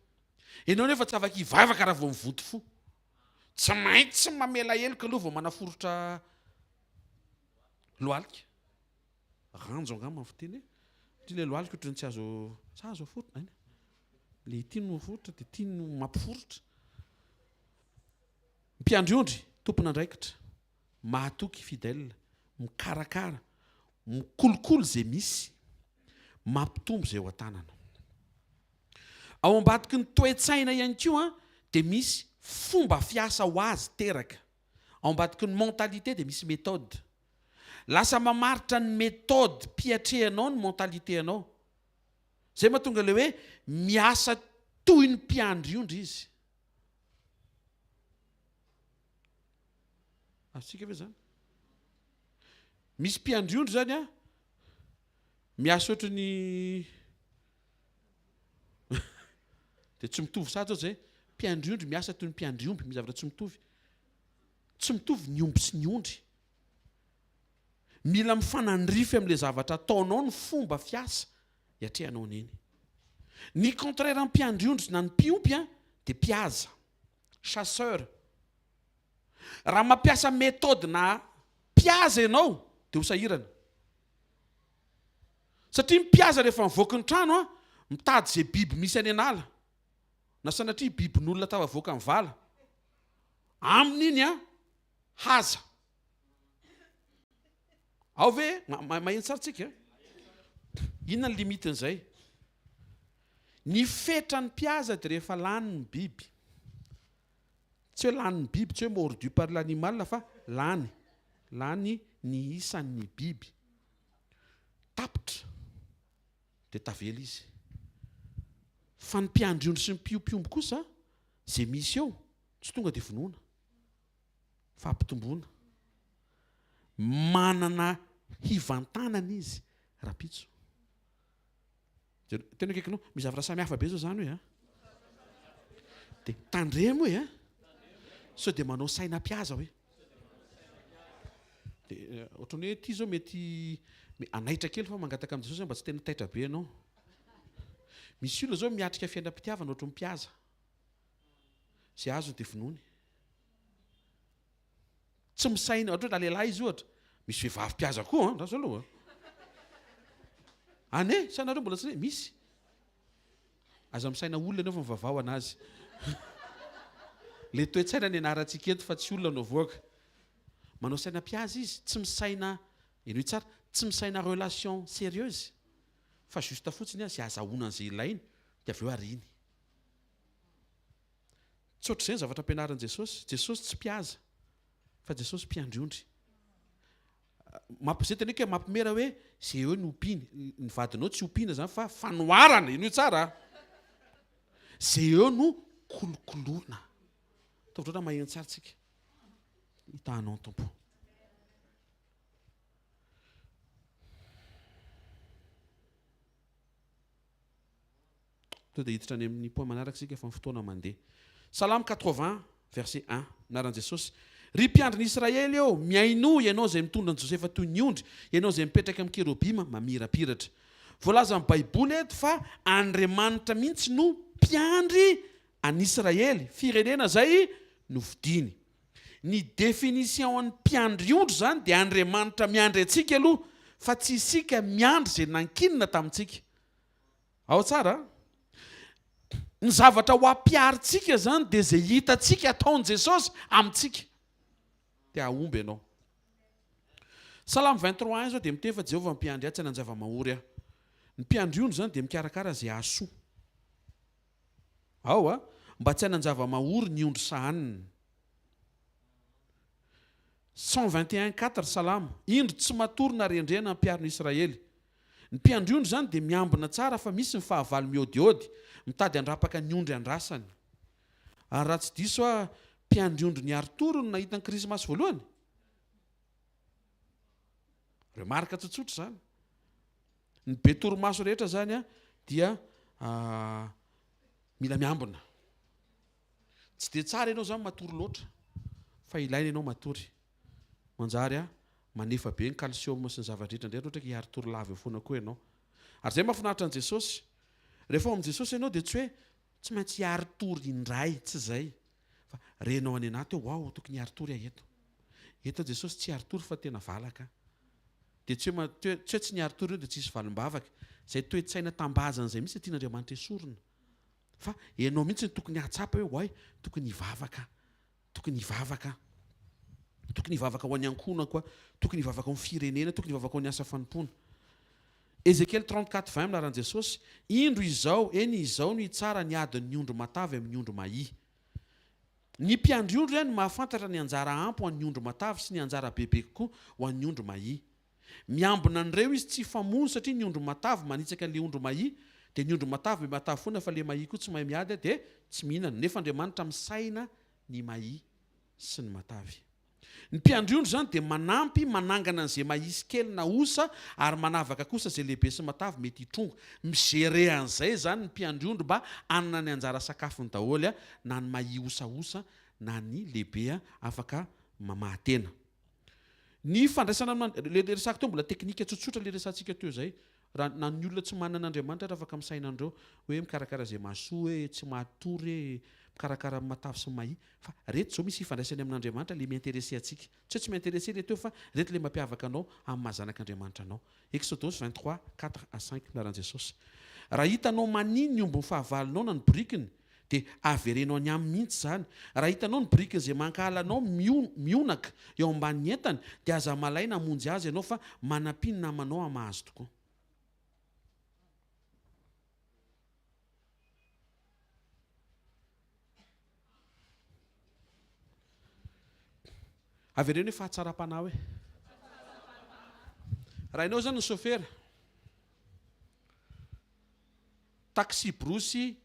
Ianao nefa tsy afaka hivavaka raha vao mivonto fo. Tsy maintsy mamela heloka aloha vao manaforitra lohalika. Ranjo angamba ny fiteny e. Satria ilay lohalika ohatran'ny tsy azo, tsy azo aforitra, aina. Ilay ity no aforitra dia ity no mampiforitra. Mpiandry ondry, tompon'andraikitra, mahatoky, fidèle, mikarakara, mikolokolo izay misy, mampitombo izay eo an-tanana. Ao ambadiky ny toe-tsaina ihany koa dia misy fomba fiasa ho azy teraka. Ao ambadiky ny mentalité dia misy méthode. Lasa mamaritra ny méthode piatrehanao ny mentalité anao. Zay mahatonga ilay hoe miasa toy ny mpiandry ondry izy. Azontsika ve zany? Misy mpiandry ondry zany a, miasa ohatry ny dia tsy mitovy sady zao zay. Mpiandry ondry miasa toy ny mpiandry omby, misy zavatra tsy mitovy. Tsy mitovy ny omby sy ny ondry. Mila mifanandrify amin'ilay zavatra ataonao ny fomba fiasa iatrehanao an'iny. Ny contraire ny mpiandry ondry na ny mpiompy dia mpihaza, chasseur. Raha mampiasa méthode na mpihaza ianao dia ho sahirana. Satria ny mpihaza rehefa mivoaka ny trano mitady izay biby misy any an'ala na sanatria bibin'olona tafavoaka ny vala. Aminy iny an! Haza. Ao ve? Maheno tsara tsika? Inona ny limite-n'izay? Ny fetran'ny mpihaza dia rehefa lany ny biby. Tsy hoe lany ny biby, tsy hoe mordu par l'animal fa lany. Lany ny isan'ny biby. Tapitra. Dia tavela izy. Fa ny mpiandry ondry sy ny mpiompy omby kosa, izay misy eo, tsy tonga dia vonoina. Fampitomboana. Manana hivantanana izy rahampitso. Tena akaikinao, misy zavatra samy hafa be zao zany hoe a. Dia tandremo hoe a. Sao dia manao saina mpihaza hoe. Dia eh, ohatran'ny hoe ity zao mety anaitra kely fa mangataka amin'i Jesosy mba tsy tena taitra be ianao. Misy olona zao miatrika fiainam-pitiavana ohatran'ny mpihaza. Izay azony dia vonoiny. Tsy misaina, ohatra hoe raha lehilahy izy ohatra, misy vehivavy mpihaza koa an, andraso aloha. Any e, sa nareo mbola tsy misy. Aza misaina olona ianao fa mivavaha ho anazy. Le toe-tsaina nianarantsika eto fa tsy olona no avoaka. Manao saina mpihaza izy, tsy misaina, henoy tsara, tsy misaina relation sérieuse fa juste fotsiny izay azahoana an'izay ilainy dia avy eo ariany. Tsy ohatr'izay ny zavatra ampianarin'i Jesosy. Jesosy tsy mpihaza, fa Jesosy mpiandry ondry. Mampizeto anie ka mampimera hoe izay eo no ompiany. Ny vadinao tsy ompiana izany fa fanoharana, henoy tsara a! Izay eo no kolokoloina. Ataovy loatra maheno tsara tsika. Hitahanao ny Tompo. Tonga dia hiditra any amin'ny point manaraka isika fa ny fotoana mandeha. Salamo 80 verset 1, Anaran'i Jesosy. Ry mpiandry ny Israely ô, mihainoa, ianao izay mitondra an'i Josefa toy ny ondry, ianao izay mipetraka amin'ny kerobima mamirapiratra. Voalazan'ny Baiboly eto fa Andriamanitra mihitsy no mpiandry an'Israely, firenena izay nofidiny. Ny définition an'ny mpiandry ondry izany dia Andriamanitra miandry antsika aloha fa tsy isika miandry izay nankinina tamintsika. Ao tsara a! Ny zavatra ho ampiharintsika izany dia izay hitantsika ataon'i Jesosy amintsika. Dia hahomby ianao. Salamo 23 1 izao dia miteny fa Jehovah mpiandry ahy tsy hanan-java-mahory aho. Ny mpiandry ondry izany dia mikarakara izay hahasoa. Ao a! Mba tsy hanan-java-mahory ny ondry sahaniny. 121 4 Salamo, Indro tsy matory na rendrehana ny mpiaro ny Israely. Ny mpiandry ondry izany dia miambina tsara fa misy ny fahavalo mihaodihaody, mitady handrapaka ny ondry andrasany. Ary raha tsy diso aho, mpiandry ondry niari-tory no nahita ny Krismasy voalohany? Remarque tsotsotra izany. Ny be torimaso rehetra izany dia mila miambina. Tsy dia tsara ianao izany matory loatra fa ilaina ianao matory. Manjary a, manefa be ny calcium sy ny zava-drehetra indray raha ohatra ka hiari-tory lava eo foana koa ianao. Ary izay mahafinaritra an'i Jesosy. Rehefa ao amin'i Jesosy ianao dia tsy hoe tsy maintsy hiari-tory indray, tsy izay. Fa renao any anaty hoe waouh tokony hiari-tory aho eto. Eto Jesosy tsy hiari-tory fa tena valaka. Dia tsy hoe tsy hoe tsy niari-tory io dia tsy hisy valim-bavaka. Izay toe-tsaina tambazana izay mihitsy no tian'Andriamanitra esorina. Fa ianao mihitsy no tokony hahatsapa hoe oay, tokony hivavaka aho, tokony hivavaka aho, tokony hivavaka ho an'ny ankohonako aho, tokony hivavaka ho an'ny firenena, tokony hivavaka ho an'ny asa fanompoana. Ezekiel 34 20 amin'ny laharan'i Jesosy, Indro izao, eny izao no hitsara ny adin'ny ondry matavy amin'ny ondry mahia. Ny mpiandry ondry no mahafantatra ny anjara ampy ho an'ny ondry matavy sy ny anjara bebe kokoa ho an'ny ondry mahia. Miambina an'ireo izy tsy hifamono satria ny ondry matavy manitsaka an'ilay ondry mahia dia ny ondry matavy be matavy foana fa ilay mahia koa tsy mahay miady dia tsy mihinana nefa Andriamanitra misaina ny mahia sy ny matavy. Ny mpiandry ondry izany dia manampy manangana an'izay mahia sy kely na osa ary manavaka kosa izay lehibe sy matavy mety hitrongo. Mi-gerer an'izay izany ny mpiandry ondry mba hanana ny anjara sakafony daholo na ny mahia osaosa na ny lehibe afaka mamaha tena. Ny fandraisana amin'Andriamanitra, le resako teo mbola teknika tsotsotra le resahantsika teo zay, raha na ny olona tsy manana an'Andriamanitra ary afaka misaina an'ireo, hoe mikarakara izay mahasoa hoe, tsy matory hoe, mikarakara ny matavy sy ny mahia, fa reto zao misy ifandraisany amin'Andriamanitra le mi-interesser antsika, tsy hoe tsy mi-interesser le teo fa reto le mampiavaka anao amin'ny maha zanak'Andriamanitra anao. Exodosy 23, 4 à 5, Anaran'i Jesosy. Raha hitanao mania ny ombin'ny fahavalonao na ny borikiny, Dia avereno any aminy mihitsy izany. Raha hitanao ny birikin'izay mankahala anao mionaka eo ambanin'ny entany, dia aza malaina hamonjy azy ianao fa manampia ny namanao hamaha azy tokoa. Avereno hoe fahatsaram-panahy hoe. Raha ianao izany ny sofera, taxi-brousse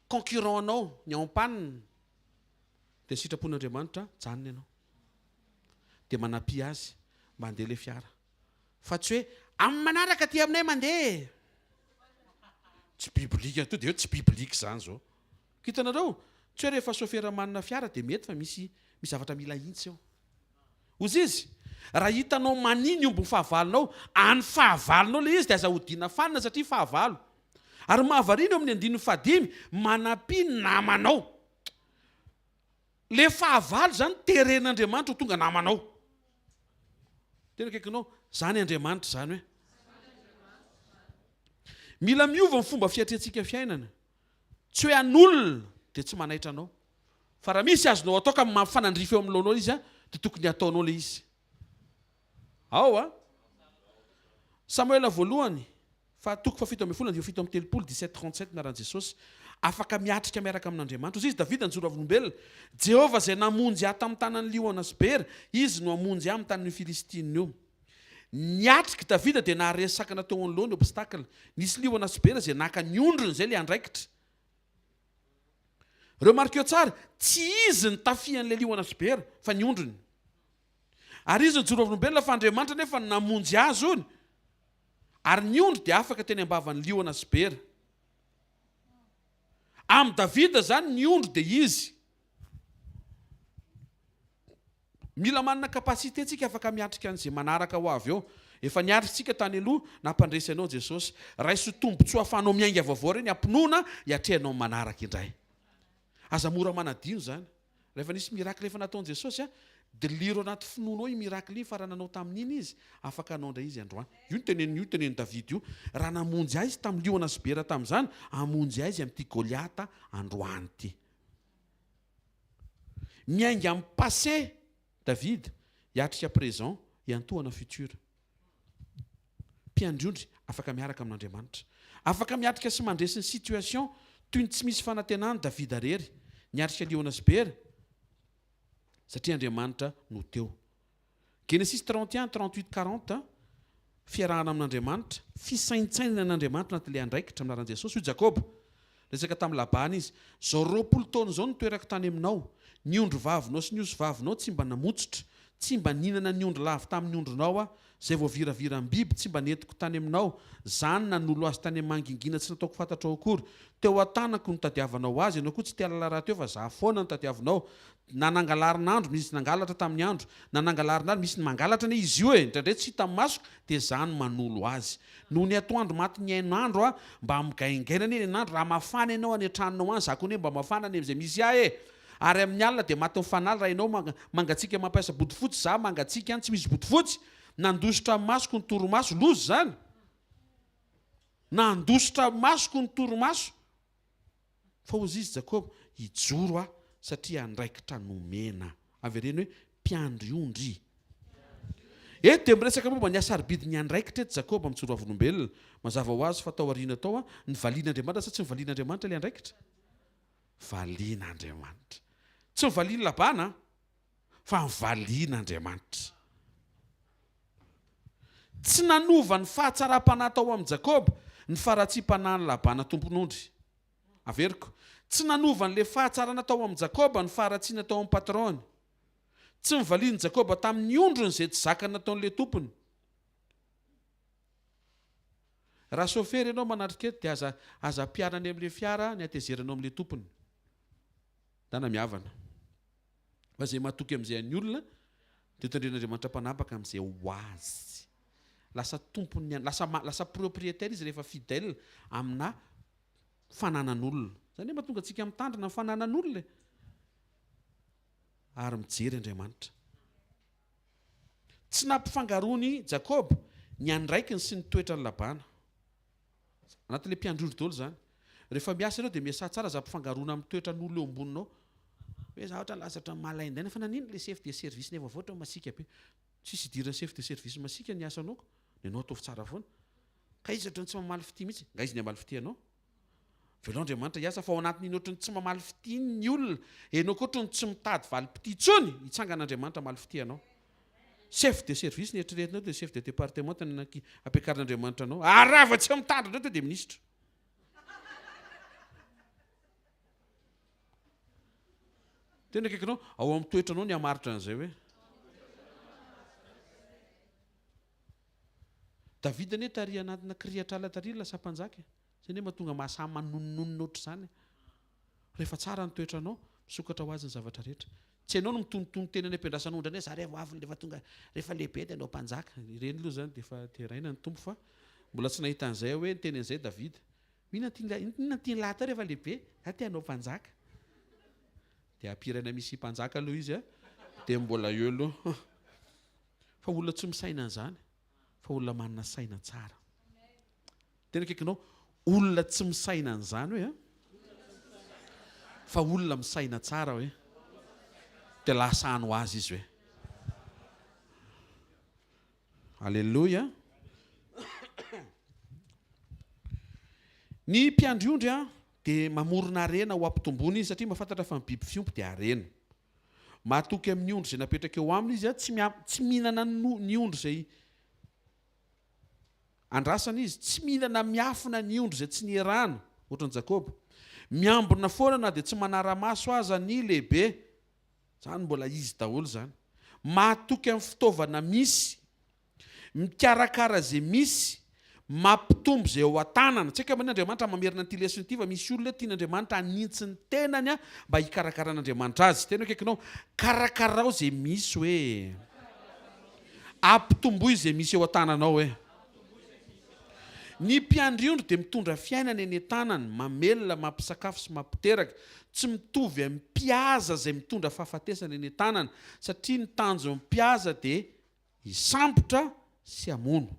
concurrent anao ny ao am-panina, dia ny sitrapon'Andriamanitra janona ianao. Dia manampia azy mba handeha ilay fiara. Fa tsy hoe amin'ny manaraka aty aminay mandeha e! Tsy biblika, to dia hoe tsy biblika izany izao. Hitanareo? Tsy hoe rehefa sofera manana fiara dia mety fa misy misy zavatra mila ahintsy eo. Hozy izy, raha hitanao mania ny ombin'ny fahavalonao, any fahavalonao ilay izy dia aza odiana fanina satria fahavalo. Ary mahavariana eo amin'ny andininy fahadimy, manampia ny namanao. Le fahavalo zany teren'Andriamanitra ho tonga namanao. Tena akaikinao, zany Andriamanitra zany hoe. Mila miova ny fomba fiatrehantsika fiainana. Tsy hoe an'olona dia tsy manaitra anao. Fa raha misy azonao atao ka mampifanandrify eo amin'ny lohanao izy dia tokony hataonao ilay izy. Ao a! Samoela voalohany faha toko faha 17 andininy 37 17 37 anaran'i Jesosy. Afaka miatrika miaraka amin'Andriamanitra. Hoy izy Davida nijoro vavolombelona, Jehovah izay namonjy ahy tamin'ny tanan'ny liona sy bera, Izy no hamonjy ahy amin'ny tanan'io Filistina io. Niatrika Davida dia naharesy sakana teo anoloany, obstacle. Nisy liona sy bera izay naka ny ondriny, izay ilay andraikitra. Remarqueo tsara, tsy izy nitafian'ilay liona sy bera, fa ny ondriny. Ary izy nijoro vavolombelona fa Andriamanitra anefa no namonjy azy hono. Ary ny ondry dia afaka teny am-bavan'ny liona sy bera. Amin'i Davida izany ny ondry dia izy. Mila manana capacité tsika afaka miatrika an'izay manaraka ho avy eo. Efa niatrika tsika tany aloha, nampandresy anao Jesosy. Raiso tombotsoa afahanao miainga vaovao ireny am-pinoana hiatrehanao ny manaraka indray. Aza mora manadino izany. Rehefa nisy miracle efa nataon'i Jesosy a, diliro anaty finoanao io miracle iny fa raha nanao tamin'iny izy, afaka hanao indray izy androany. Io no tenenin'io tenenin'i Davida io. Raha namonjy ahy izy tamin'ny liona sy bera tamin'izany, hamonjy ahy izy amin'ity Goliata androany ity. Miainga amin'ny passé David, hiatrika présent, hiantohana futur. Mpiandry ondry afaka miaraka amin'Andriamanitra. Afaka miatrika sy mandresy ny situation toy ny tsy misy fanantenana Davida rery. Niatrika liona sy bera satria Andriamanitra no teo. Genesis 31, 38, 40, Fiarahana amin'Andriamanitra, fisaintsainana an'Andriamanitra anatin'ilay andraikitra amin'ny anaran'i Jesosy. Hoy Jakoba, resaka tamin'i Labana izy, Izao 20 taona izao nitoerako tany aminao, ny ondry vavinao sy ny osy vavinao tsy mba namotsotra, tsy mba nihinana ny ondry lavo tamin'ny ondrinao aho, izay voaviraviram-biby tsy mba nentiko tany aminao, izany nanolo azy tany amin'ny mangingina tsy nataoko fantatrao akory. Teo an-tanako no nitadiavanao azy, ianao koa tsy te hahalala rahateo fa izaho foana no tadiavinao. Na nangalarina andro, misy nangalatra tamin'ny andro, na nangalarina alina, misy ny mangalatra anie izy io e, indraindray tsy hita masoko dia za no manolo azy. Nony atoandro maty ny hain'andro aho, mba migaingaina anie ny hain'andro, raha mafana ianao any an-tranonao any, za koa anie mba mafana any amin'izay misy ahy e! Ary amin'ny alina dia matin'ny fanala raha ianao mangatsiaka mampiasa bodofotsy, za mangatsiaka any tsy misy bodofotsy, nandositra ny masoko ny torimaso, loza izany! Nandositra ny masoko ny torimaso. Fa hozy izy, Jakoba, Hijoro aho, satria andraikitra nomena. Avereno hoe, mpiandry ondry. Eto dia miresaka momba ny hasarobidin'ny andraikitra eto Jakoba mijoro vavolombelona. Mazava ho azy fa tao aoriana tao, nivalian'Andriamanitra sa tsy nivalian'Andriamanitra ilay andraikitra? Valian'Andriamanitra. Tsy nivalian'i Labana fa nivalian'Andriamanitra. Tsy nanova ny fahatsaram-panahy tao amin'i Jakoba ny faharatsiam-panahin'i Labana tompon'ondry. Averiko, tsy nanova an'ilay fahatsarana tao amin'i Jakoba ny faharatsiana tao amin'ny patron-ny. Tsy nivalian'i Jakoba tamin'ny ondriny izay tsy zakany nataon'ilay tompony. Raha sôfera ianao manatrika eto dia aza aza ampiharina any amin'ilay fiara ny hatezeranao amin'ilay tompony. Dana mihavana. Fa izay matoky amin'izay an'ny olona dia tendren'Andriamanitra mpanapaka amin'izay ho azy. Lasa tompon'ny lasa lasa propriétaire izy rehefa fidèle amina fananan'olona. Izany hoe mahatonga antsika mitandrina ny fananan'olona e. Ary mijery Andriamanitra. Tsy nampifangaroan'i Jakoba ny andraikiny sy ny toetran'i Labana. Anatin'ilay mpiandry ondry daholo izany. Rehefa miasa ianao dia miasà tsara, aza ampifangaroana amin'ny toetran'olona eo amboninao. Hoe za ohatra lasa ohatran'ny malaindaina fa naninona le chef de service nefa avy ohatra masiaka be. Tsisy idiran'ny chef de service masiaka ny asanao ka. Ny anao ataovy tsara foana. Ka izy ohatran'ny tsy mamaly fitia mihitsy. Nga izy ny hamaly fitia anao? Avelao Andriamanitra hiasa fa ao anatin'iny ohatran'ny tsy mamaly fitia iny ny olona. Enao koa ohatran'ny tsy mitady valim-pitia intsony. Hitsangana Andriamanitra hamaly fitia anao. Chef de service ny eritreretinao dia chef de département no ampiakarin'Andriamanitra anao. Ary raha vao tsy mitandrina indray to dia minisitra. Tena akaikinao, ao amin'ny toetranao ny hamaritra an'izay hoe. Davida anie tary anatina kirihatr'ala tary lasa mpanjaka e. Zay anie mahatonga mahasahy manonononona ohatr'izany e. Rehefa tsara ny toetranao, misokatra ho azy ny zavatra rehetra. Tsy ianao no mitonontono tena any am-piandrasan'ondry any hoe za re vao avy rehefa tonga rehefa lehibe dia hanao mpanjaka. Ireny aloha izany dia efa deraina ny Tompo fa mbola tsy nahita an'izay aho hoe niteny an'izay Davida. Inona tian'i inona tian'i lahy atao rehefa lehibe? Za te hanao mpanjaka. Dia ampiraina misy mpanjaka aloha izy a, dia mbola eo aloha. Fa olona tsy misaina an'izany fa olona manana saina tsara. Tena akaikinao, olona tsy misaina an'izany hoe a, fa olona misaina tsara hoe, dia lasa any ho azy izy hoe. Aleloia. Ny mpiandry ondry a, dia mamorona harena ho ampitomboana izy satria mahafantatra fa ny biby fiompy dia harena. Mahatoky amin'ny ondry izay napetraka eo aminy izy, tsy tsy mihinana ny ondry izay andrasana izy, tsy mihinana miafina ny ondry izay tsy nierahana, ohatran'i Jakoba. Miambina foana na dia tsy manara-maso aza ny lehibe. Izany mbola izy daholo izany. Mahatoky amin'ny fitaovana misy. Mikarakara izay misy, mampitombo izay ao an-tanana. Tsy haiko anie Andriamanitra mamerina an'ity lesona ity fa misy olona tian'Andriamanitra hanintsy ny tenany mba hikarakaran'Andriamanitra azy. Tena akaikinao, karakarao izay misy hoe. Ampitomboy izay misy eo an-tananao hoe. Ny mpiandry ondry dia mitondra fiainana eny an-tanany, mamelona, mampisakafo sy mampiteraka. Tsy mitovy amin'ny mpihaza izay mitondra fahafatesana eny an-tanana, satria ny tanjon'ny mpihaza dia Hisambotra sy hamono.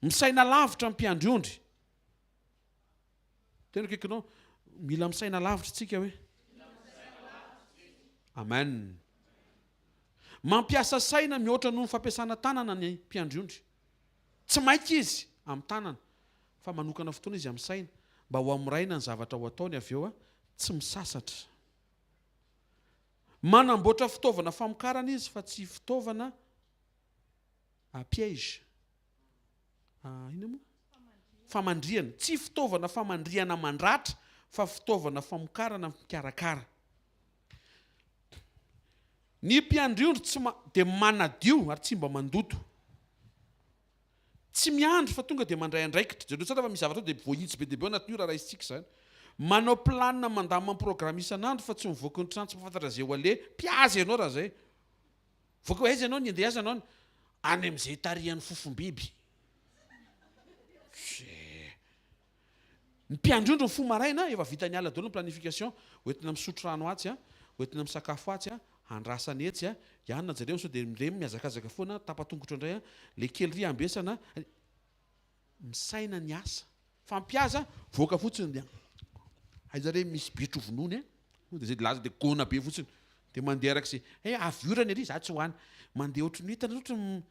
Misaina lavitra ny mpiandry ondry. Tena akaikinao, mila misaina lavitra isika hoe. Amen. Mampiasa saina mihoatra noho ny fampiasana tanana ny mpiandry ondry. Tsy maika izy amin'ny tanana fa manokana fotoana izy amin'ny saina mba ho hamoraina ny zavatra ho ataony avy eo tsy misasatra. Manamboatra fitaovana famokarana izy fa tsy fitaovana à piège. Inona moa? Famandrihana. Tsy fitaovana famandrihana mandratra fa fitaovana famokarana mikarakara. Ny mpiandry ondry tsy dia manadio ary tsy mba mandoto. Tsy miandry fa tonga dia mandray andraikitra. Jereo tsara fa misy zavatra dia voahitsy be dia be ao anatin'io raha raisintsika izany. Manao planina mandamina ny programme isan'andro fa tsy mivoaka ny trano tsy mahafantatra izay ho aleha. Mpihaza ianao raha izay. Mivoaka hoe aiza ianao ny andeha aiza ianao ny any amin'izay tarihan'ny fofom-biby. Tse. Ny mpiandry ondry mifoha maraina, efa vitan'ny alina daholo ny planification, hoentina misotro rano atsy a, hoentina misakafo atsy a, andrasana etsy a, ianona jereo sao dia ireny mihazakazaka foana, tapa-tongotra indray a, le kely ry ambesana, misaina ny asa. Fa mpihaza, voaka fotsiny dia aiza re misy bitro vonoiny e, dia zay laza dia gona be fotsiny, dia mandeha araka izay, he avy orana ery za tsy ho any, mandeha ohatry ny hitanareo ohatry ny,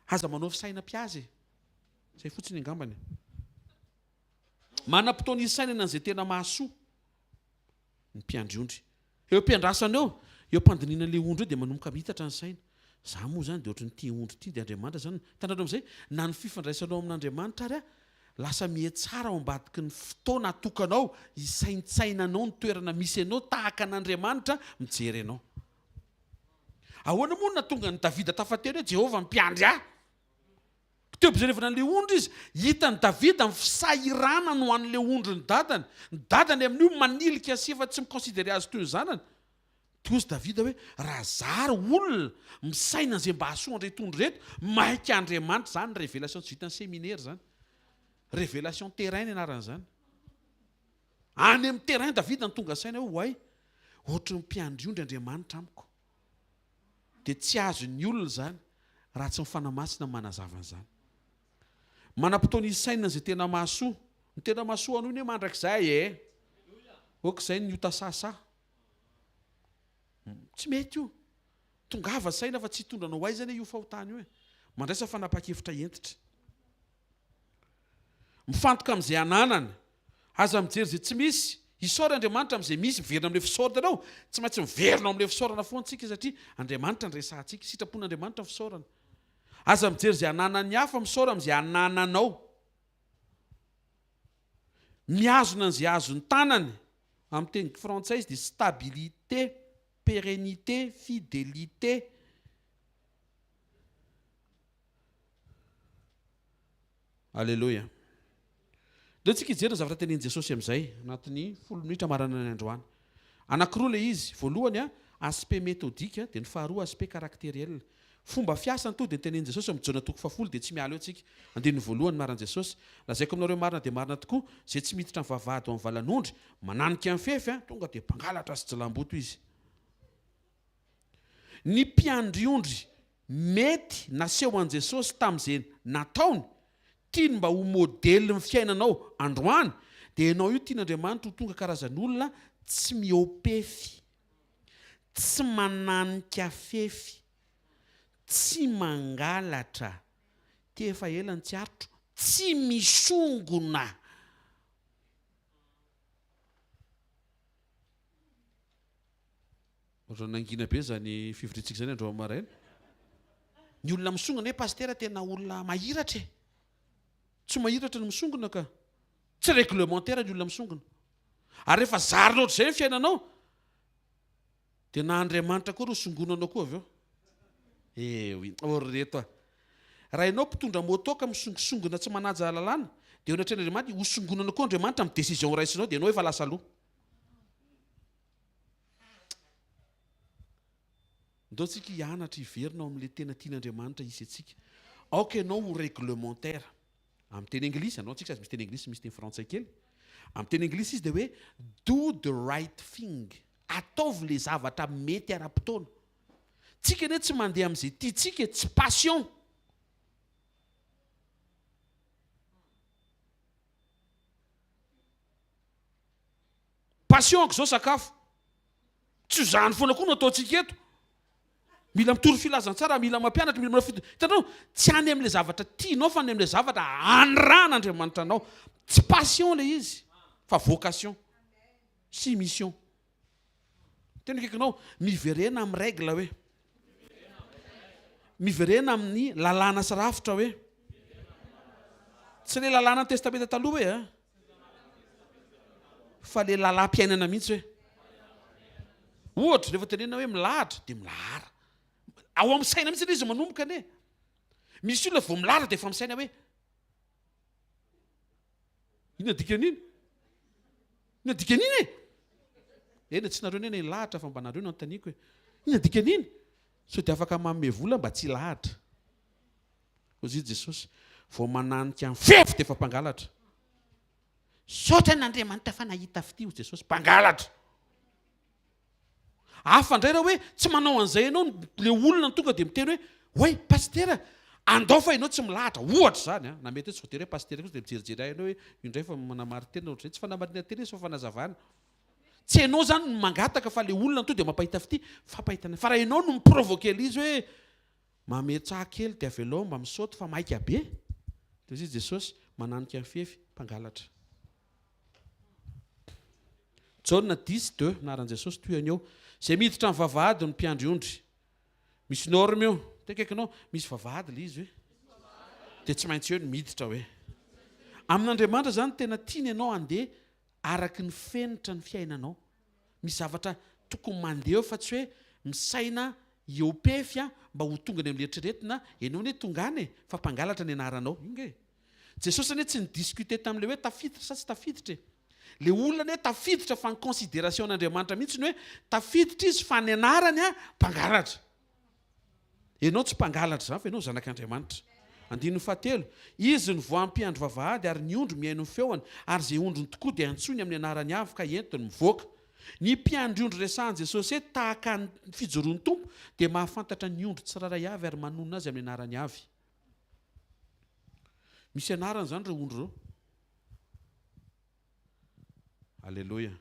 aza manao fisaina mpihaza e. Zay fotsiny angambany. Manam-potoana hisainana an'izay tena mahasoa ny mpiandry ondry. Eo am-piandrasana eo, eo am-pandinihana an'ilay ondry eo dia manomboka miitatra ny saina. Za moa izany dia ohatry ny tia ondry ity dia Andriamanitra izany. Hitanareo amin'izay, na ny fifandraisanao amin'Andriamanitra ary lasa mihatsara ao ambadiky ny fotoana atokanao hisaintsainanao ny toerana misy anao tahaka an'Andriamanitra mijery anao. Ahoana moa no nahatonga an'i Davida tafateny hoe Jehovah mpiandry ahy? Teo am-pijerevana an'ilay ondry izy, hitan'i Davida ny fisahiranany ho an'ilay ondrin'ny dadany. Ny dadany amin'io manilika sy efa tsy mi-considerer azy toy ny zanany. Toa hozy Davida hoe, Raha za ary olona misaina an'izay mba hahasoa an'ireto ondry ireto, maika Andriamanitra izany, révélation tsy vitan'ny séminaire izany. Révélation terrain ny anaran'izany. Any amin'ny terrain Davida no tonga saina hoe, oay, ohatry ny mpiandry ondry Andriamanitra amiko. Dia tsy azon'ny olona izany raha tsy ny Fanahy Masina manazava an'izany. Manam-potoana hisainana izay tena mahasoa. Ny tena mahasoa anao anie mandrakizay e! Ok izay ny ota sasa. Tsy mety io. Tongava saina fa tsy hitondra anao aiza anie io fahotana io e. Mandraisa fanapahan-kevitra hentitra. Mifantoka amin'izay ananana. Aza mijery izay tsy misy. Isaory Andriamanitra amin'izay misy. Miverina amin'ilay fisaorana ianao. Tsy maintsy miverina ao amin'ilay fisaorana foana isika satria Andriamanitra no resahantsika. Sitrapon'Andriamanitra ny fisaorana. Aza mijery izay ananan'ny hafa, misaora amin'izay anananao. Mihazona an'izay azon'ny tanany. Amin'ny teny frantsay izy dia stabilité, pérennité, fidélité. Aleloia. Ndao tsika hijery ny zavatra tenenin'i Jesosy amin'izay, anatin'ny folo minitra marina ny androany. Anankiroa ilay izy. Voalohany, aspect méthodique, dia ny faharoa aspect caractériel. Fomba fiasany tonga dia notenenin'i Jesosy amin'ny Jaona toko fahafolo dia tsy miala eo tsika. Andininy voalohany marin'i Jesosy. Lazaiko aminareo marina dia marina tokoa, izay tsy miditra amin'ny vavahady ho amin'ny valan'ondry, mananika ny fefy, tonga dia mpangalatra sy jilamboto izy. Ny mpiandry ondry mety naseho an'i Jesosy tamin'izay nataony, tiany mba ho modelin'ny fiainanao androany, dia ianao io tian'Andriamanitra ho tonga karazan'olona tsy mihoa-pefy, tsy mananika fefy, tsy mangalatra, ity efa ela no tsy aritro, tsy misongona. Ohatran'ny nangina be izany fivoriantsika izany androany maraina. Ny olona misongona hoe pasitera tena olona mahiratra e. Tsy mahiratra ny misongona ka. Tsy réglementaire ny olona misongona. Ary rehefa zarina ohatr'izay ny fiainanao, dia na Andriamanitra koa ro songonanao koa avy eo. Eh oui, oh ry reto a. Raha ianao mpitondra moto ka misongosongona tsy manaja lalàna, dia eo anatrehan'Andriamanitra, hosongonana koa Andriamanitra amin'ny décision raisinao, dia ianao efa lasa aloha. Ndao tsika hianatra hiverina ao amin'ilay tena tian'Andriamanitra hisy antsika. Aoka ianao ho réglementaire. Amin'ny teny anglisy, anao tsika sady misy teny anglisy misy teny frantsay kely. Amin'ny teny anglisy izy dia hoe do the right thing. Ataovy ilay zavatra mety ara-potoana. Tsika anie tsy mandeha amin'izay tiantsika e, tsy passion. Passion-ko izao sakafo. Tsy izany foana koa no ataontsika eto. Mila mitory filazantsara, mila mampianatra, mila manao fito. Hitanao, tsy any amin'ilay zavatra tianao fa any amin'ilay zavatra anirahan'Andriamanitra anao. Tsy passion ilay izy fa vocation sy mission. Tena akaikinao, miverena amin'ny règle hoe. Miverena amin'ny lalàna sy rafitra hoe. Tsy ilay lalàna ny Testamenta Taloha hoe a. Fa ilay lalam-piainana mihitsy hoe. Ohatra, rehefa tenenina hoe milahatra dia milahara. Ao amin'ny saina mihitsy ilay izy manomboka anie. Misy olona vao milahatra dia efa misaina hoe Inona dikan'iny? Inona dikan'iny e? Eny, tsy nareo anie nilahatra fa mba nareo no anontaniako e. Inona dikan'iny? Sao dia afaka manome vola mba tsy hilahatra. Hoy izy Jesosy, vao mananika ny fefy dia efa mpangalatra. Misaotra an'Andriamanitra fa nahita fitia hoy Jesosy, mpangalatra. Hafa indray raha hoe tsy manao an'izay ianao, le olona no tonga dia miteny hoe, oay pasitera, andao fa ianao tsy milahatra, ohatra izany an, na mety hoe tsy voatery hoe pasitera kosa dia mijerijery ahy ianao hoe io indray fa manamarin-tena ohatr'izay, tsy fanamarinan-tena izy fa fanazavana. Tsy ianao izany no mangataka fa le olona no tonga dia mampahita fitia, fampahitana, fa raha ianao no mi-provoquer ilay izy hoe mametsaha kely dia avelao mba misaoty fa maika be, dia hoy Jesosy, mananika ny fefy, mpangalatra. Jaona dix, deux, Anaran'i Jesosy toy an'io. Izay miditra amin'ny vavahady no mpiandry ondry. Misy norme io. Teo akaikinao, misy vavahady ilay izy hoe. Dia tsy maintsy eo ny miditra hoe. Amin'Andriamanitra izany tena tiany ianao handeha araky ny fenitra ny fiainanao. Misy zavatra tokony mandeha eo fa tsy hoe misaina hiopefy mba ho tonga any amin'ny eritreretina, ianao anie tonga any e, fa mpangalatra ny anaranao. Io nge. Jesosy anie tsy ni-discuter tamin'ilay hoe tafiditra sa tsy tafiditra e. Ilay olona anie tafiditra fa ny consideration an'Andriamanitra mihitsy ny hoe tafiditra izy fa ny anarany a mpangalatra. Ianao tsy mpangalatra izany fa ianao zanak'Andriamanitra. Andininy fahatelo, Izy no voam-piandry vavahady ary ny ondry mihaino ny feony ary izay ondriny tokoa dia antsoiny amin'ny anarany avy ka entiny mivoaka. Ny mpiandry ondry resahin'i Jesosy eto tahaka ny fijoroan'ny Tompo dia mahafantatra ny ondry tsirairay avy ary manonona azy amin'ny anarany avy. Misy anarany izany ireo ondry ireo. Aleloia.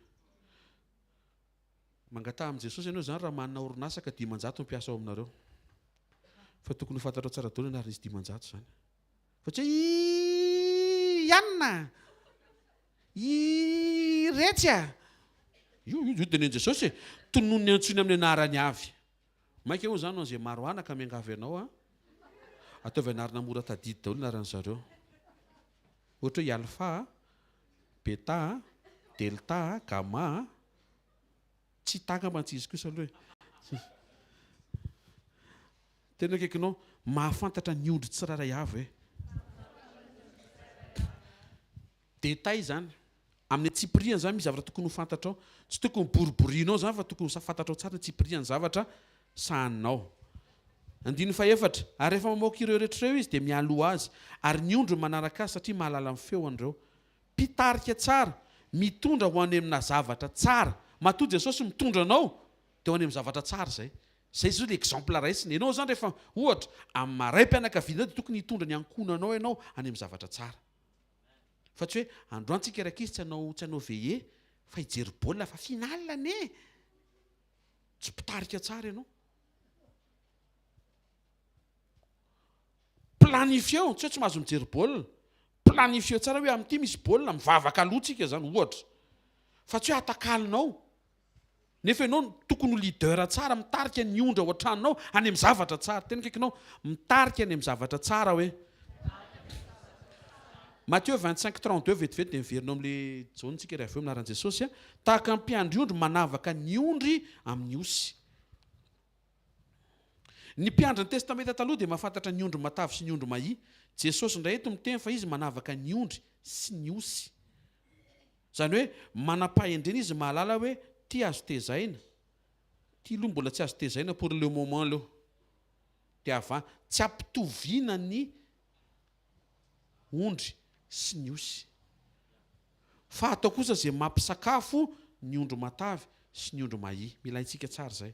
Mangataha amin'i Jesosy ianao izany raha manana orinasa ka 500 ny mpiasa ao aminareo. Fa tokony ho fantatrao tsara daholo ny anaran'izy 500 izany. Fa tsy hoe i Anna, i Retsy a! Io io io tenenin'i Jesosy e. Tononiny antsoiny amin'ny anarany avy. Maika hono izany ho an'izay maro anaka miangavy anao a. Ataovy anarana mora tadidy daholo ny anaran'zareo. Ohatra hoe i Alpha a, Beta a, Delta a, Gamma a. Tsy hita angamba tsy izy kosa aloha e. Tena akaikinao, mahafantatra ny ondry tsirairay avy hoe. Détail izany. Amin'ny antsipiriany izany misy zavatra tokony ho fantatrao. Tsy tokony boriborianao izany fa tokony ho fantatrao tsara ny antsipirian'ny zavatra sahaninao. Andininy fahefatra, Ary rehefa mamoaka ireo rehetra ireo izy dia mialoha azy, ary ny ondriny manaraka azy satria mahalala ny feon'ireo. Mpitarika tsara, mitondra ho any amina zavatra tsara. Matoa Jesosy mitondra anao dia ho any amin'ny zavatra tsara izay. Izay izao ilay exemple raisina. Ianao izany rehefa, ohatra, amin'ny maha raim-pianakaviana anao dia tokony hitondra ny ankohonanao ianao any amin'ny zavatra tsara. Fa tsy hoe androany tsika rankizy tsy hanao tsy hanao veillée fa hijery baolina fa finale anie. Tsy mpitarika tsara ianao. Planifieo, tsy hoe tsy mahazo mijery baolina. Planifieo tsara hoe amin'ity misy baolina, mivavaka aloha tsika izany ohatra. Fa tsy hoe atakalonao. Nefa ianao no tokony ho leader tsara, mitarika ny ondry ao an-tranonao any amin'ny zavatra tsara. Tena akaikinao, mitarika any amin'ny zavatra tsara hoe. Matthieu 25, 32, vetivety dia miverina ao amin'ilay Jaona tsika ry avy eo amin'ny anaran'i Jesosy a. Tahaka ny mpiandry ondry manavaka ny ondry amin'ny osy. Ny mpiandry ny Testamenta Taloha dia mahafantatra ny ondry matavy sy ny ondry mahia. Jesosy indray eto miteny fa Izy manavaka ny ondry sy ny osy. Izany hoe manam-pahendrena Izy mahalala hoe ty azo tezaina, ty aloha mbola tsy azo tezaina pour le moment aloha. Dia ava, tsy ampitoviana ny ondry sy ny osy. Fa atao kosa izay mampisakafo ny ondry matavy sy ny ondry mahia. Mila haintsika tsara izay.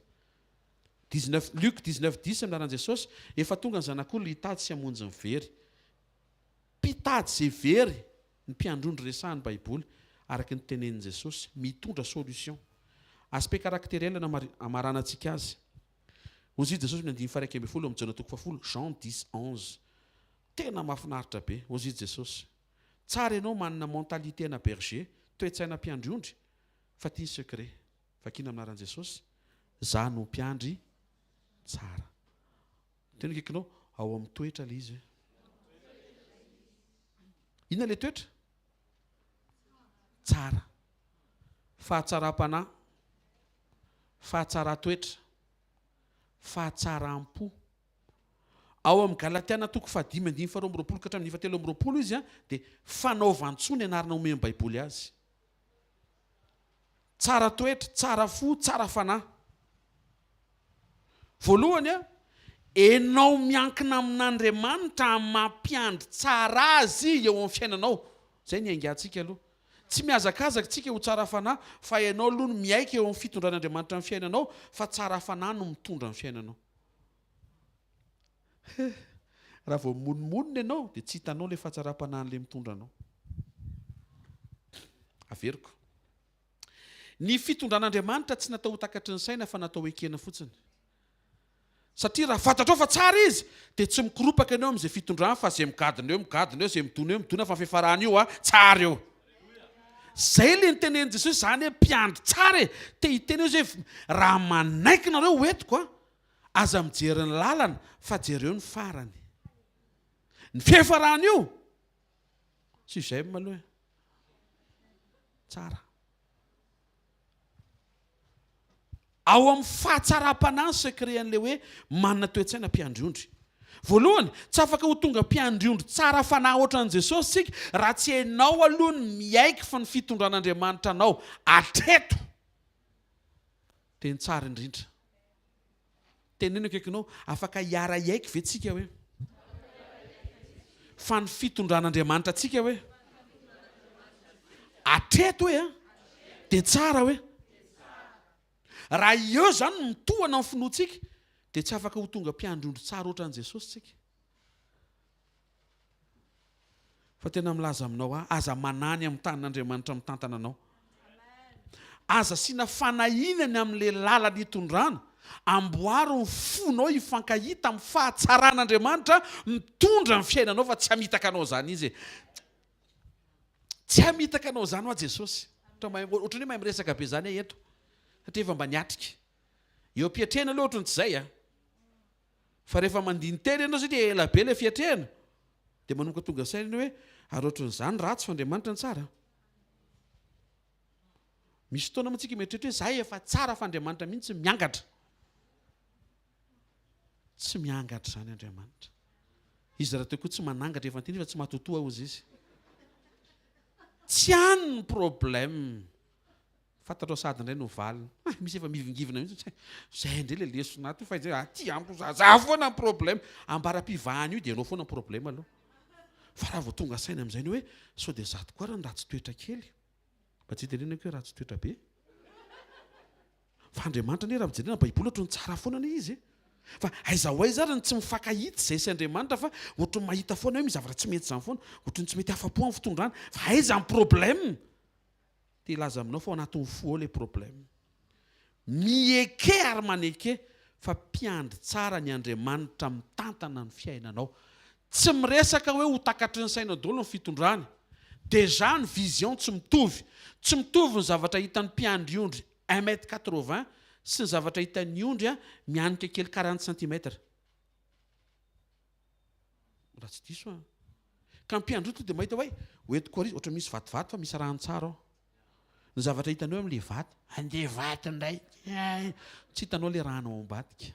19, Luc 19, 10 Amin'ny anaran'i Jesosy, efa tonga ny Zanak'olona hitady sy hamonjy ny very. Mpitady izay very ny mpiandry ondry resahin'ny Baiboly, araka ny tenenin'i Jesosy. Mitondra solution. Aspect caractériel no amaranantsika azy. Hoy Jesosy amin'ny andininy faha-11 amin'ny Jaona toko fahafolo, Jean 10, 11. Tena mahafinaritra be. Hoy Jesosy. Tsara ianao manana mentalité ana berger, toe-tsaina mpiandry ondry, fa ty ny secret. Vakina amin'ny anaran'i Jesosy, Za no mpiandry tsara. Tena akaikinao, ao amin'ny toetra ilay izy hoe. Inona ilay toetra? Tsara. Fahatsaram-panahy, fahatsaran-toetra, fahatsaram-po. Ao amin'ny Galatiana toko fahadimy andininy faharoa amby roapolo ka hatramin'ny fahatelo amby roapolo izy dia fanaovan-tsoa ny anarana omen'ny Baiboly azy. Tsara toetra, tsara fo, tsara fanahy. Voalohany, enao miankina amin'Andriamanitra amin'ny maha mpiandry tsara azy eo amin'ny fiainanao. Izay ny hiaingantsika aloha. Tsy mihazakazaka tsika ho tsara fanahy fa ianao aloha no miaiky eo amin'ny fitondran'Andriamanitra ny fiainanao fa tsara fanahy no mitondra ny fiainanao. He, raha vao mimonomonona ianao dia tsy hitanao ilay fahatsaram-panahin'ilay mitondra anao. Averiko. Ny fitondran'Andriamanitra tsy natao ho takatry ny saina fa natao hekena fotsiny. Satria raha fantatrao fa tsara izy dia tsy mikoropaka ianao amin'izay fitondrany fa izay migadona eo migadona eo, izay midona eo midona fa ny fiafarany io a tsara eo. Zay le nitenenin'i Jesosy zany hoe mpiandry tsara e! Te hiteny izy hoe raha manaiky nareo ho entiko a, aza mijery ny lalana fa jereo ny farany. Ny fiafarany io tsy j'aime aloha e. Tsara. Ao amin'ny fahatsaram-panahy ny secret an'ilay hoe manana toe-tsaina mpiandry ondry. Voalohany, tsy afaka ho tonga mpiandry ondry tsara fanahy hoatran'i Jesosy isika raha tsy ianao aloha no miaiky fa ny fitondran'Andriamanitra anao hatreto dia ny tsara indrindra. Teneno akaikinao, afaka hiara-hiaiky ve tsika hoe fa ny fitondran'Andriamanitra antsika hoe hatreto hoe dia tsara hoe? Raha eo izany no mitohana ny finoantsika dia tsy afaka ho tonga mpiandry ondry tsara ohatran'i Jesosy tsika. Fa tena milaza aminao aho, aza manany amin'ny tanin'Andriamanitra mitantana anao. Aza asiana fanahiana ny amin'ilay lalana itondrana. Amboaro ny fonao hifankahita amin'ny fahatsaran'Andriamanitra mitondra ny fiainanao fa tsy hamitaka anao izany Izy e. Tsy hamitaka anao izany hoa Jesosy. Ohatran'ny hoe mahay miresaka be izany aho eto satria efa mba niatrika. Eo am-piatrehana aloha ohatran'ny tsy izay a. Fa rehefa mandini-tena ianao satria ela be ilay fiatrehana dia manomboka tonga saina ianao hoe ary ohatran'izany ratsy fa Andriamanitra ny tsara. Misy fotoana mantsy tsika mieritreritra hoe za efa tsara fa Andriamanitra mihitsy miangatra. Tsy miangatra izany Andriamanitra. Izy rahateo koa tsy manangatra efa niteny fa tsy matotoa hozy izy. Tsy any ny problème. Fantatrao sady indray no valiny. Ah, misy efa mivingivina mihitsy. Zay indray le lesona ato fa izay aty amiko za za foana ny problème. Ambara-pivahana io dia ianao foana ny problème aloha. Fa raha vao tonga saina amin'izay ny hoe sao dia za tokoa ary ny ratsy toetra kely. Mba tsy hitenenako hoe ratsy toetra be. Fa Andriamanitra anie raha mijerena ny baiboly ohatran'ny tsara foana anie izy e. Fa aiza ho aiza ary ny tsy mifankahita izay sy Andriamanitra fa ohatran'ny mahita foana hoe misy zavatra tsy mety izany foana, ohatran'ny tsy mety afa-po amin'ny fitondrana. Fa aiza ny problème? Te hilaza aminao fa ao anatin'ny fo ao ilay problème. Mieke ary maneke fa mpiandry tsara ny Andriamanitra mitantana ny fiainanao. Tsy miresaka hoe ho takatry ny saina daholo ny fitondrany. Déjà ny vision tsy mitovy. Tsy mitovy ny zavatra hitan'ny mpiandry ondry un mètre quatre-vingt sy ny zavatra hitan'ny ondry mianika kely quarante centimètres. Raha tsy diso aho. Ka ny mpiandry ondry dia mahita hoe hoentiko ary izy, ohatra misy vatovato fa misy rano tsara ao. Ny zavatra hitanao eo amin'ilay vato, andeha vato indray, tsy hitanao ilay rano ao ambadika.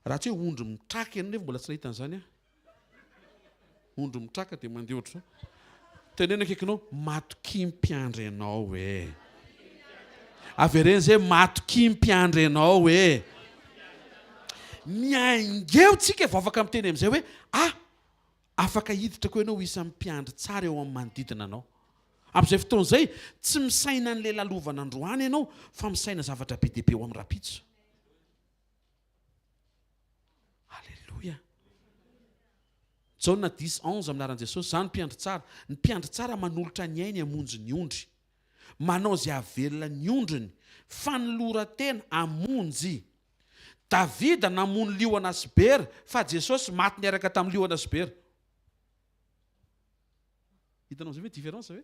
Raha tsy hoe ondry mitraka ianao nefa mbola tsy nahita an'izany aho. Ondry mitraka dia mandeha ohatr'izao. Teneno akaikinao, matokia mpiandry anao e. Avereno izay, matokia mpiandry anao e. Miaingeo tsika vao afaka miteny amin'izay hoe, ah, afaka hiditra koa ianao ho isan'ny mpiandry tsara eo amin'ny manodidina anao. Amin'izay fotoana izay, tsy misaina an'ilay lalovana androany ianao, fa misaina zavatra be dia be ho amin'ny rahampitso. Aleloia. Jaona dix, onze, amin'ny anaran'i Jesosy, Izaho no mpiandry tsara. Ny mpiandry tsara manolotra ny ainy hamonjy ny ondry. Manao izay hahavelona ny ondriny. Fanoloran-tena hamonjy. Davida namono liona sy bera, fa Jesosy maty niaraka tamin'ny liona sy bera. Hitanao amizay ve différence ve?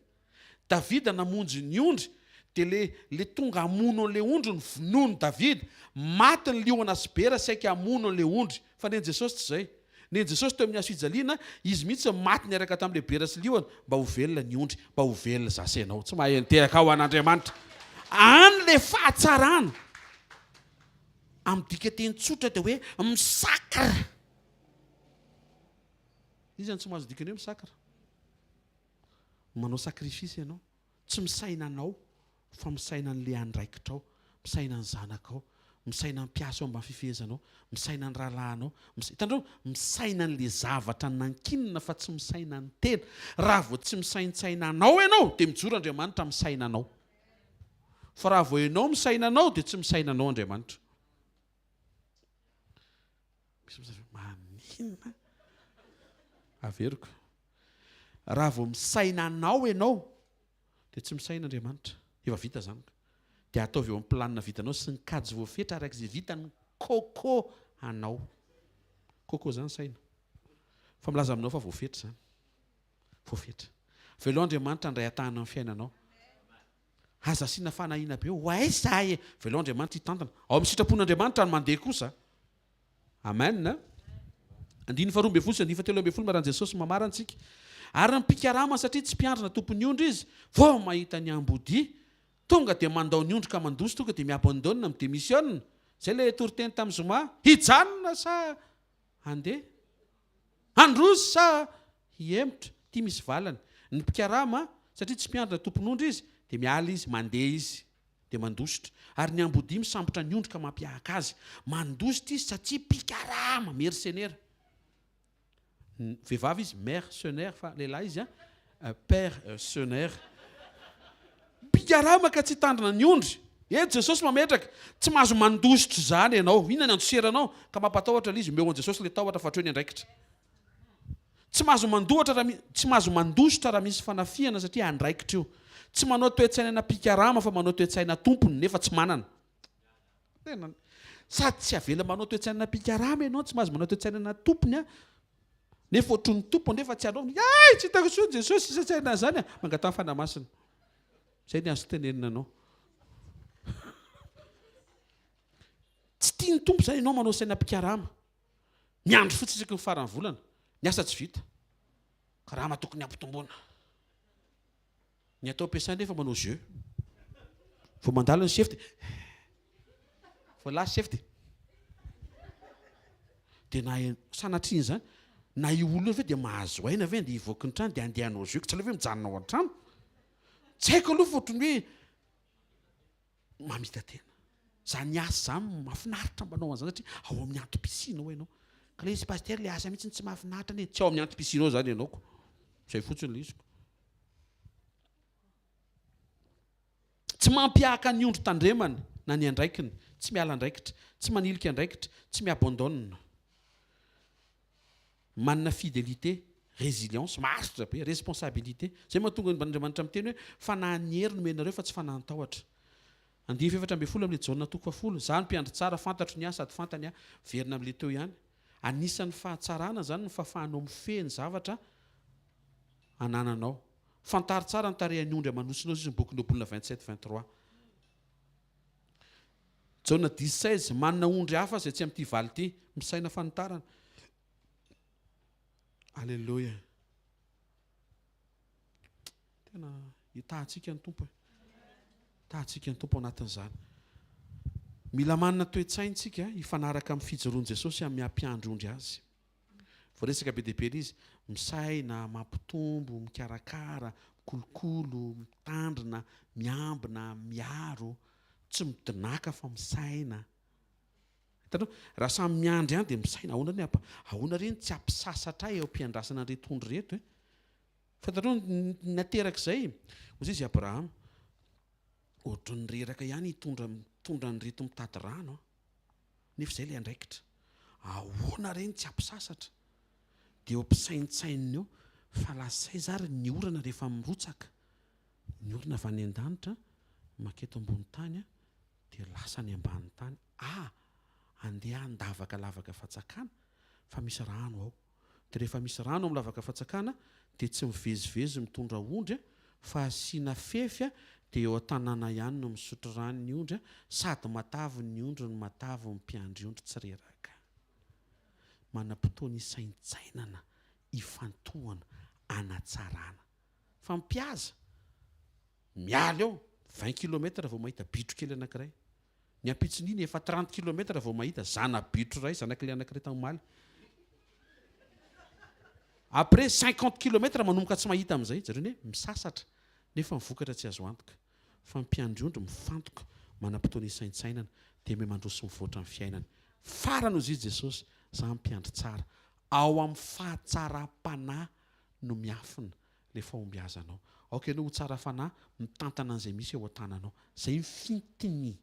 Davida namonjy ny ondry dia le le tonga hamono an'le ondry no vonoin'i Davida, maty ny liona sy bera saika hamono an'le ondry, fa nen'i Jesosy tsy zay. Nen'i Jesosy teo amin'ny hazo fijaliana, izy mihitsy maty niaraka tamin'le bera sy liona mba ho velona ny ondry, mba ho velona za sy ianao. Tsy mahay niteraka ho an'Andriamanitra. Any le fahatsarana. Amin'ny dikateny tsotra dia hoe misacre. Iza no tsy mahazo dikany hoe misacre? Manao sacrifice ianao, tsy misaina anao fa misaina an'ilay andraikitrao, misaina ny zanakao, misaina ny mpiasa eo ambany fifehezanao, misaina ny rahalahinao, mis- hitanareo? Misaina an'ilay zavatra nankinina fa tsy misaina ny tena. Raha vao tsy misaintsaina anao ianao dia mijoro Andriamanitra misaina anao. Fa raha vao ianao misaina anao dia tsy misaina anao Andriamanitra. Misy misaina hoe maninona? Averiko. Raha vao misaina anao ianao dia tsy misaina Andriamanitra. Efa vita izany ka. Dia ataovy eo amin'ny planina vitanao sy ny kajy voafetra araka izay vitan'ny coco anao. Coco izany saina. Fa milaza aminao fa voafetra izany. Voafetra. Avelao Andriamanitra handray an-tanana ny fiainanao. Aza asiana fanahiana be hoe ho aiza e! Avelao Andriamanitra hitantana. Ao amin'ny sitrapon'Andriamanitra ny mandeha kosa. Amen. Andininy faharoa ambin'ny folo sy andininy fahatelo ambin'ny folo maran'i Jesosy mamara antsika. Ary ny mpikarama satria tsy mpiandry na tompon'ny ondry izy, vao mahita ny ambodia, tonga dia mandao ny ondry ka mandositra, tonga dia mi-abandonne, mi-demissionne. Izay ilay toriteny tamin'ny zoma. Hijanona sa handeha? Handroso sa hihemotra? Ity misy valany. Ny mpikarama, satria tsy mpiandry na tompon'ondry izy, dia miala izy, mandeha izy, dia mandositra. Ary ny ambodia misambotra ny ondry ka mampiahaka azy. Mandositra izy satria mpikarama, mercenaire. Vehivavy izy, mercenaire, fa lehilahy izy, percenaire. Mpikarama ka tsy hitandrina ny ondry. Eto Jesosy mametraka, tsy mahazo mandositra izany ianao. Inona ny andoseranao ka mampatahotra ilay izy? Omeo an'i Jesosy ilay tahotra fa hatreo ny andraikitra. Tsy mahazo mandohatra raha tsy mahazo mandositra raha misy fanafihana satria andraikitra io. Tsy manao toe-tsainana mpikarama fa manao toe-tsaina tompony nefa tsy manana. Tena sady tsy avela manao toe-tsainana mpikarama ianao, tsy mahazo manao toe-tsainana tompony a. Nefa ohatry ny tompony nefa tsy anao. Ay, tsy hitako intsony Jesosy, tsy saina an'izany a. Mangataha Fanahy Masina. Izay ny azo tenenina anao. Tsy tian'ny Tompo izany ianao manao saina mpikarama. Miandry fotsiny isaky ny faran'ny volana. Ny asa tsy vita. Karama tokony hampitomboina. Ny atao ampiasaina nefa manao jeu. Vao mandalo ny chef dia vao lasa chef dia dia na sanatria izany na io olona io ve dia mahazo aina ve andeha hivoaka ny trano dia andeha hanao jeu tsy aleo ve mijanona ao an-trano? Tsy haiko aloha fa ohatran'ny hoe mamita-tena. Zany asa zany mahafinaritra manao an'izany satria ao amin'ny antom-pisianao ianao. Ka le izy pasitera le asa mihitsy tsy mahafinaritra anie. Tsy ao amin'ny antom-pisianao zany ianao ko. Zay fotsiny le izy ko. Tsy mampiahaka ny ondry tandremany na ny andraikiny, tsy miala andraikitra, tsy manilika andraikitra, tsy mi-abandonne. Manana fidélité, résilience, maharitra be, responsabilité. Izay mahatonga ny Andriamanitra miteny hoe fanahin'ny hery nomenareo fa tsy fanahin'ny tahotra. Andininy faha-14 amin'ilay Jaona toko fahafolo, Izaho no mpiandry tsara, fantatro ny ahy sady fantany aho. Miverina amin'ilay teo ihany. Anisan'ny fahatsarana izany ny fahafahanao mifehy ny zavatra anananao. Fantaro tsara ny tarehin'ny ondry aman'osinao, hoy izy ny bokin'ny Ohabolana 27, 23. Jaona dix seize, Manana ondry hafa izay tsy amin'ity valy ity. Misaina fanitarana. Aleloia. Tena hitahantsika ny Tompo e. Hitahantsika ny Tompo anatin'izany. Mila manana toe-tsaina isika hifanaraka amin'ny fijoroan'i Jesosy amin'ny maha mpiandry ondry azy. Voaresaka be dia be ilay izy. Misaina, mampitombo, mikarakara, mikolokolo, mitandrina, miambina, miaro, tsy midonàka fa misaina. Hitanao? Raha samy miandry ihany dia misaina, ahoana re ny hampa, ahoana re ny tsy hampisasatra ahy eo am-piandrasana an'ireto ondry ireto e? Fantatrao ny naterak'izay? Hoy izy Abrahama, ohatran'ny reraka ihany hitondra mitondra an'ireto mitady rano an. Nefa izay ilay andraikitra. Ahoana re ny tsy hampisasatra? Dia eo am-pisaintsainina eo, fa lasa aiza ary ny orana rehefa mirotsaka? Ny orana avy any an-danitra manketo ambony tany dia lasa any ambany tany. Ah! Andeha handavaka lavaka fatsakana fa misy rano ao. Dia rehefa misy rano amin'ny lavaka fatsakana dia tsy mivezivezy mitondra ondry fa asiana fefy dia eo an-tanàna ihany no misotro rano ny ondry sady matavy ny ondry no matavy ny mpiandry ondry tsy reraka. Manam-potoana hisaintsainana, hifantohana, hanatsarana. Fa mpihaza, miala eo, vingt kilomètre vao mahita bitro kely anankiray. Ny ampitson'iny efa trente kilomètre vao mahita zana-bitro iray, zanak'ilay anankiray tamin'ny omaly. Après cinquante kilomètre manomboka tsy mahita amin'izay, jereo anie, misasatra nefa ny vokatra tsy azo antoka. Fa ny mpiandry ondry mifantoka, manam-potoana hisaintsainana, dia miha mandroso mivoatra ny fiainany. Farany hozy izy Jesosy, Za mpiandry tsara. Ao amin'ny fahatsaram-panahy no miafina ilay fahombiazanao. Aoka ianao ho tsara fanahy mitantana an'izay misy eo an-tananao. Izay ny fintiny.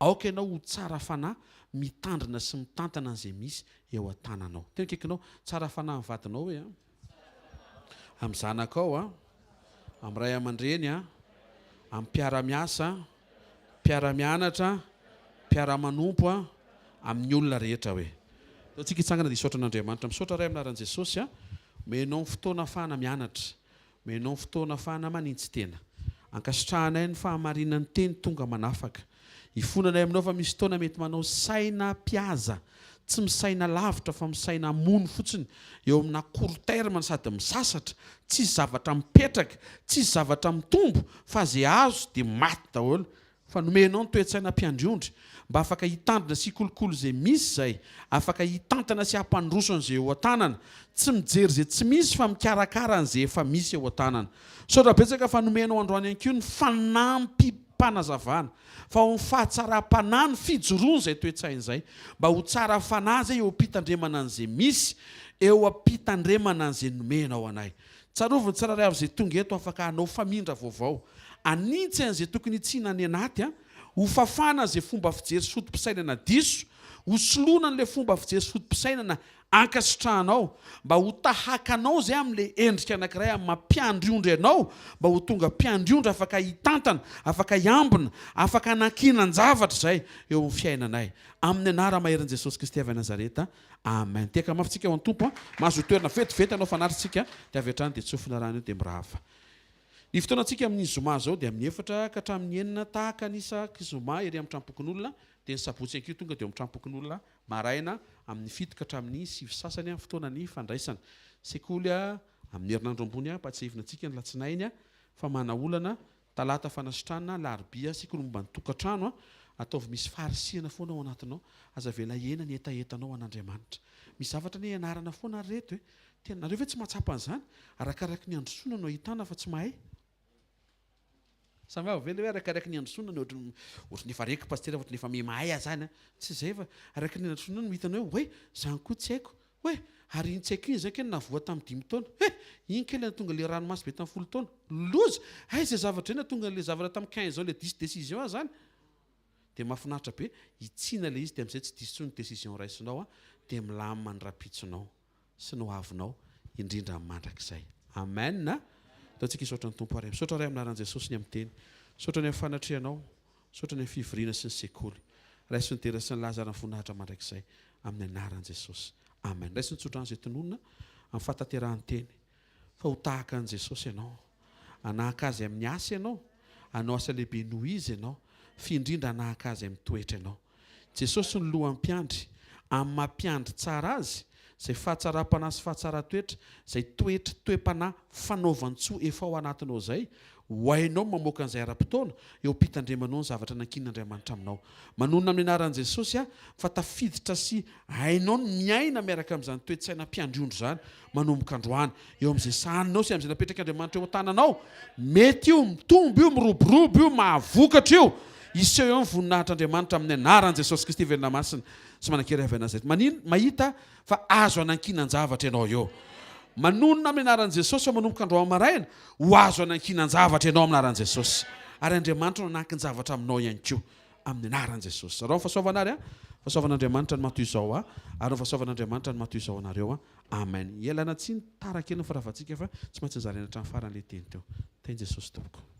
Aoka ianao ho tsara fanahy mitandrina sy mitantana an'izay misy eo an-tananao. Tena akaikinao, tsara fanahy amin'ny vadinao hoe an, amin'ny zanakao an, amin'ny ray aman-dreny an, amin'ny mpiara-miasa an, mpiara-mianatra, mpiara-manompo a, amin'ny olona rehetra hoe. Ataontsika hitsangana dia hisaotra an'Andriamanitra. Misaotra Ray amin'ny anaran'i Jesosy a, omenao ny fotoana ahafahana mianatra, omenao ny fotoana ahafahana manintsy tena. Ankasitrahanay ny fahamarinan'ny teny tonga manafaka. Ifonanay aminao fa misy fotoana mety manao saina mpihaza, tsy misaina lavitra fa misaina hamono fotsiny eo amina court terme sady misasatra, tsisy zavatra mipetraka, tsisy zavatra mitombo fa ze azo dia maty daholo. Fa nomenao ny toe-tsaina mpiandry ondry mba afaka hitandrina sy hikolokolo izay misy izay, afaka hitantana sy hampandroso an'izay eo an-tanana, tsy mijery izay tsy misy fa mikarakara an'izay efa misy eo an-tanana. Misaotra betsaka fa nomenao androany ihany koa ny fanampim-panazavana fa ao amin'ny fahatsaram-panahy ny fijoroana izay toe-tsaina izay, mba ho tsara fanahy izay eo am-pitandremana an'izay misy, eo am-pitandremana an'izay nomenao anay. Tsarovy ny tsirairay avy izay tonga eto afaka hanao famindra vaovao, hanintsy an'izay tokony hitsiana any anaty, ho fafana izay fomba fijery sy foto-pisainana diso, Hosoloana an'ilay fomba fijery sy foto-pisainana ankasitrahanao, mba ho tahaka anao izay amin'ilay endrika anankiray amin'ny maha mpiandry ondry anao, mba ho tonga mpiandry ondry afaka hitantana, afaka hiambina, afaka hanankinan-javatra izay eo amin'ny fiainanay. Amin'ny anara-maherin'i Jesosy Kristy avy any Nazareta. Amen. Tehaka mafy tsika ho an'ny Tompo a. Mahazo toerana vetivety hanao fanatitra tsika dia avy hatrany dia tsofina rano io dia mirava. Ny fotoanantsika amin'ny zoma izao dia amin'ny efatra ka hatramin'ny enina tahaka ny isaky zoma ery amin'ny tranompokonolona dia ny sabotsy ihany koa tonga dia eo amin'ny tranompokonolona maraina amin'ny fito ka hatramin'ny sivy sasany amin'ny fotoanan'ny fandraisana. Sekoly amin'ny herinandro ambony ampahatsiahivina antsika ny latsinainy fa manaolana Talata fanasitranana, alarobia sekoly momba ny tokantrano, ataovy misy faharisihana foana ao anatinao, aza avela hihena ny hetahetanao an'Andriamanitra. Misy zavatra anie ianarana foana ry reto e! Tena, nareo ve tsy mahatsapa an'izany? Arakaraky ny androsoana no ahitana fa tsy mahay. Samy hafa ve le hoe arakaraky ny androsoana no ohatry ohatry ny efa reko pasitera fa ohatry ny efa miha mahay aho zany an! Tsy izay fa araky ny androsoana no hitanao hoe oay zany koa tsy haiko. Hoe! Ary iny tsy haiko iny izay kay no nahavoa tamin'ny dimy taona. He! Iny kay ilay nahatonga ilay ranomaso be tamin'ny folo taona. Loza! Aiza izay zavatra izay nahatonga an'ilay zavatra tamin'ny 15 ans ilay diso décision aho izany. Dia mahafinaritra be, hitsiana ilay izy dia amin'izay tsy diso intsony ny décision raisinao an, dia milamina ny rahampitsonao sy ny hoavinao, indrindra amin'ny mandrakizay. Amen! Ataontsika hisaotra ny Tompo ary. Misaotra Ray amin'ny anaran'i Jesosy ny amin'ny teny. Misaotra ny amin'ny fanatrehanao. Misaotra ny amin'ny fivoriana sy ny sekoly. Raiso ny dera sy ny laza ary ny voninahitra mandrakizay amin'ny anaran'i Jesosy. Amen. Raiso ny tsodrano izay tononina amin'ny fahatanterahan'ny teny fa ho tahaka an'i Jesosy ianao. Hanahaka Azy amin'ny asa ianao, hanao asa lehibe noho Izy ianao, f'indrindra hanahaka Azy amin'ny toetra ianao. Jesosy no lohan'ny mpiandry. Amin'ny maha mpiandry tsara Azy, izay fahatsaram-panahy sy fahatsaran-toetra, izay toetra, toe-panahy, fanaovan-tsoa efa ao anatinao izay, ho hainao ny mamoaka an'izay ara-potoana, eo am-pitandremanao ny zavatra nankinin'Andriamanitra aminao. Manonona amin'ny anaran'i Jesosy aho fa tafiditra sy hainao ny miaina miaraka amin'izany toe-tsaina mpiandry ondry izany manomboka androany, eo amin'izay sahaninao sy amin'izay napetrak'Andriamanitra eo an-tananao. Mety io, mitombo io, miroborobo io, mahavokatra io. Hiseho eo ny voninahitr'Andriamanitra amin'ny anaran'i Jesosy Kristy velona masina sy manan-kery avy any Nazareta. Manin, mahita fa azo anankinan-javatra ianao eo. Manonona amin'ny anaran'i Jesosy fa manomboka androany maraina, ho azo anankinan-javatra ianao amin'ny anaran'i Jesosy. Ary Andriamanitra no hanankin-javatra aminao ihany koa amin'ny anaran'i Jesosy. Zarao ny fahasoavana ary a. Fahasoavan'Andriamanitra ny maha toy izao ahy, ary ny fahasoavan'Andriamanitra ny maha toy izao anareo a. Amen. Ialana tsiny, tara kely ny firavantsika fa tsy maintsy nozaraina hatramin'ny farany ilay teny teo. Tahin'i Jesosy tompoko.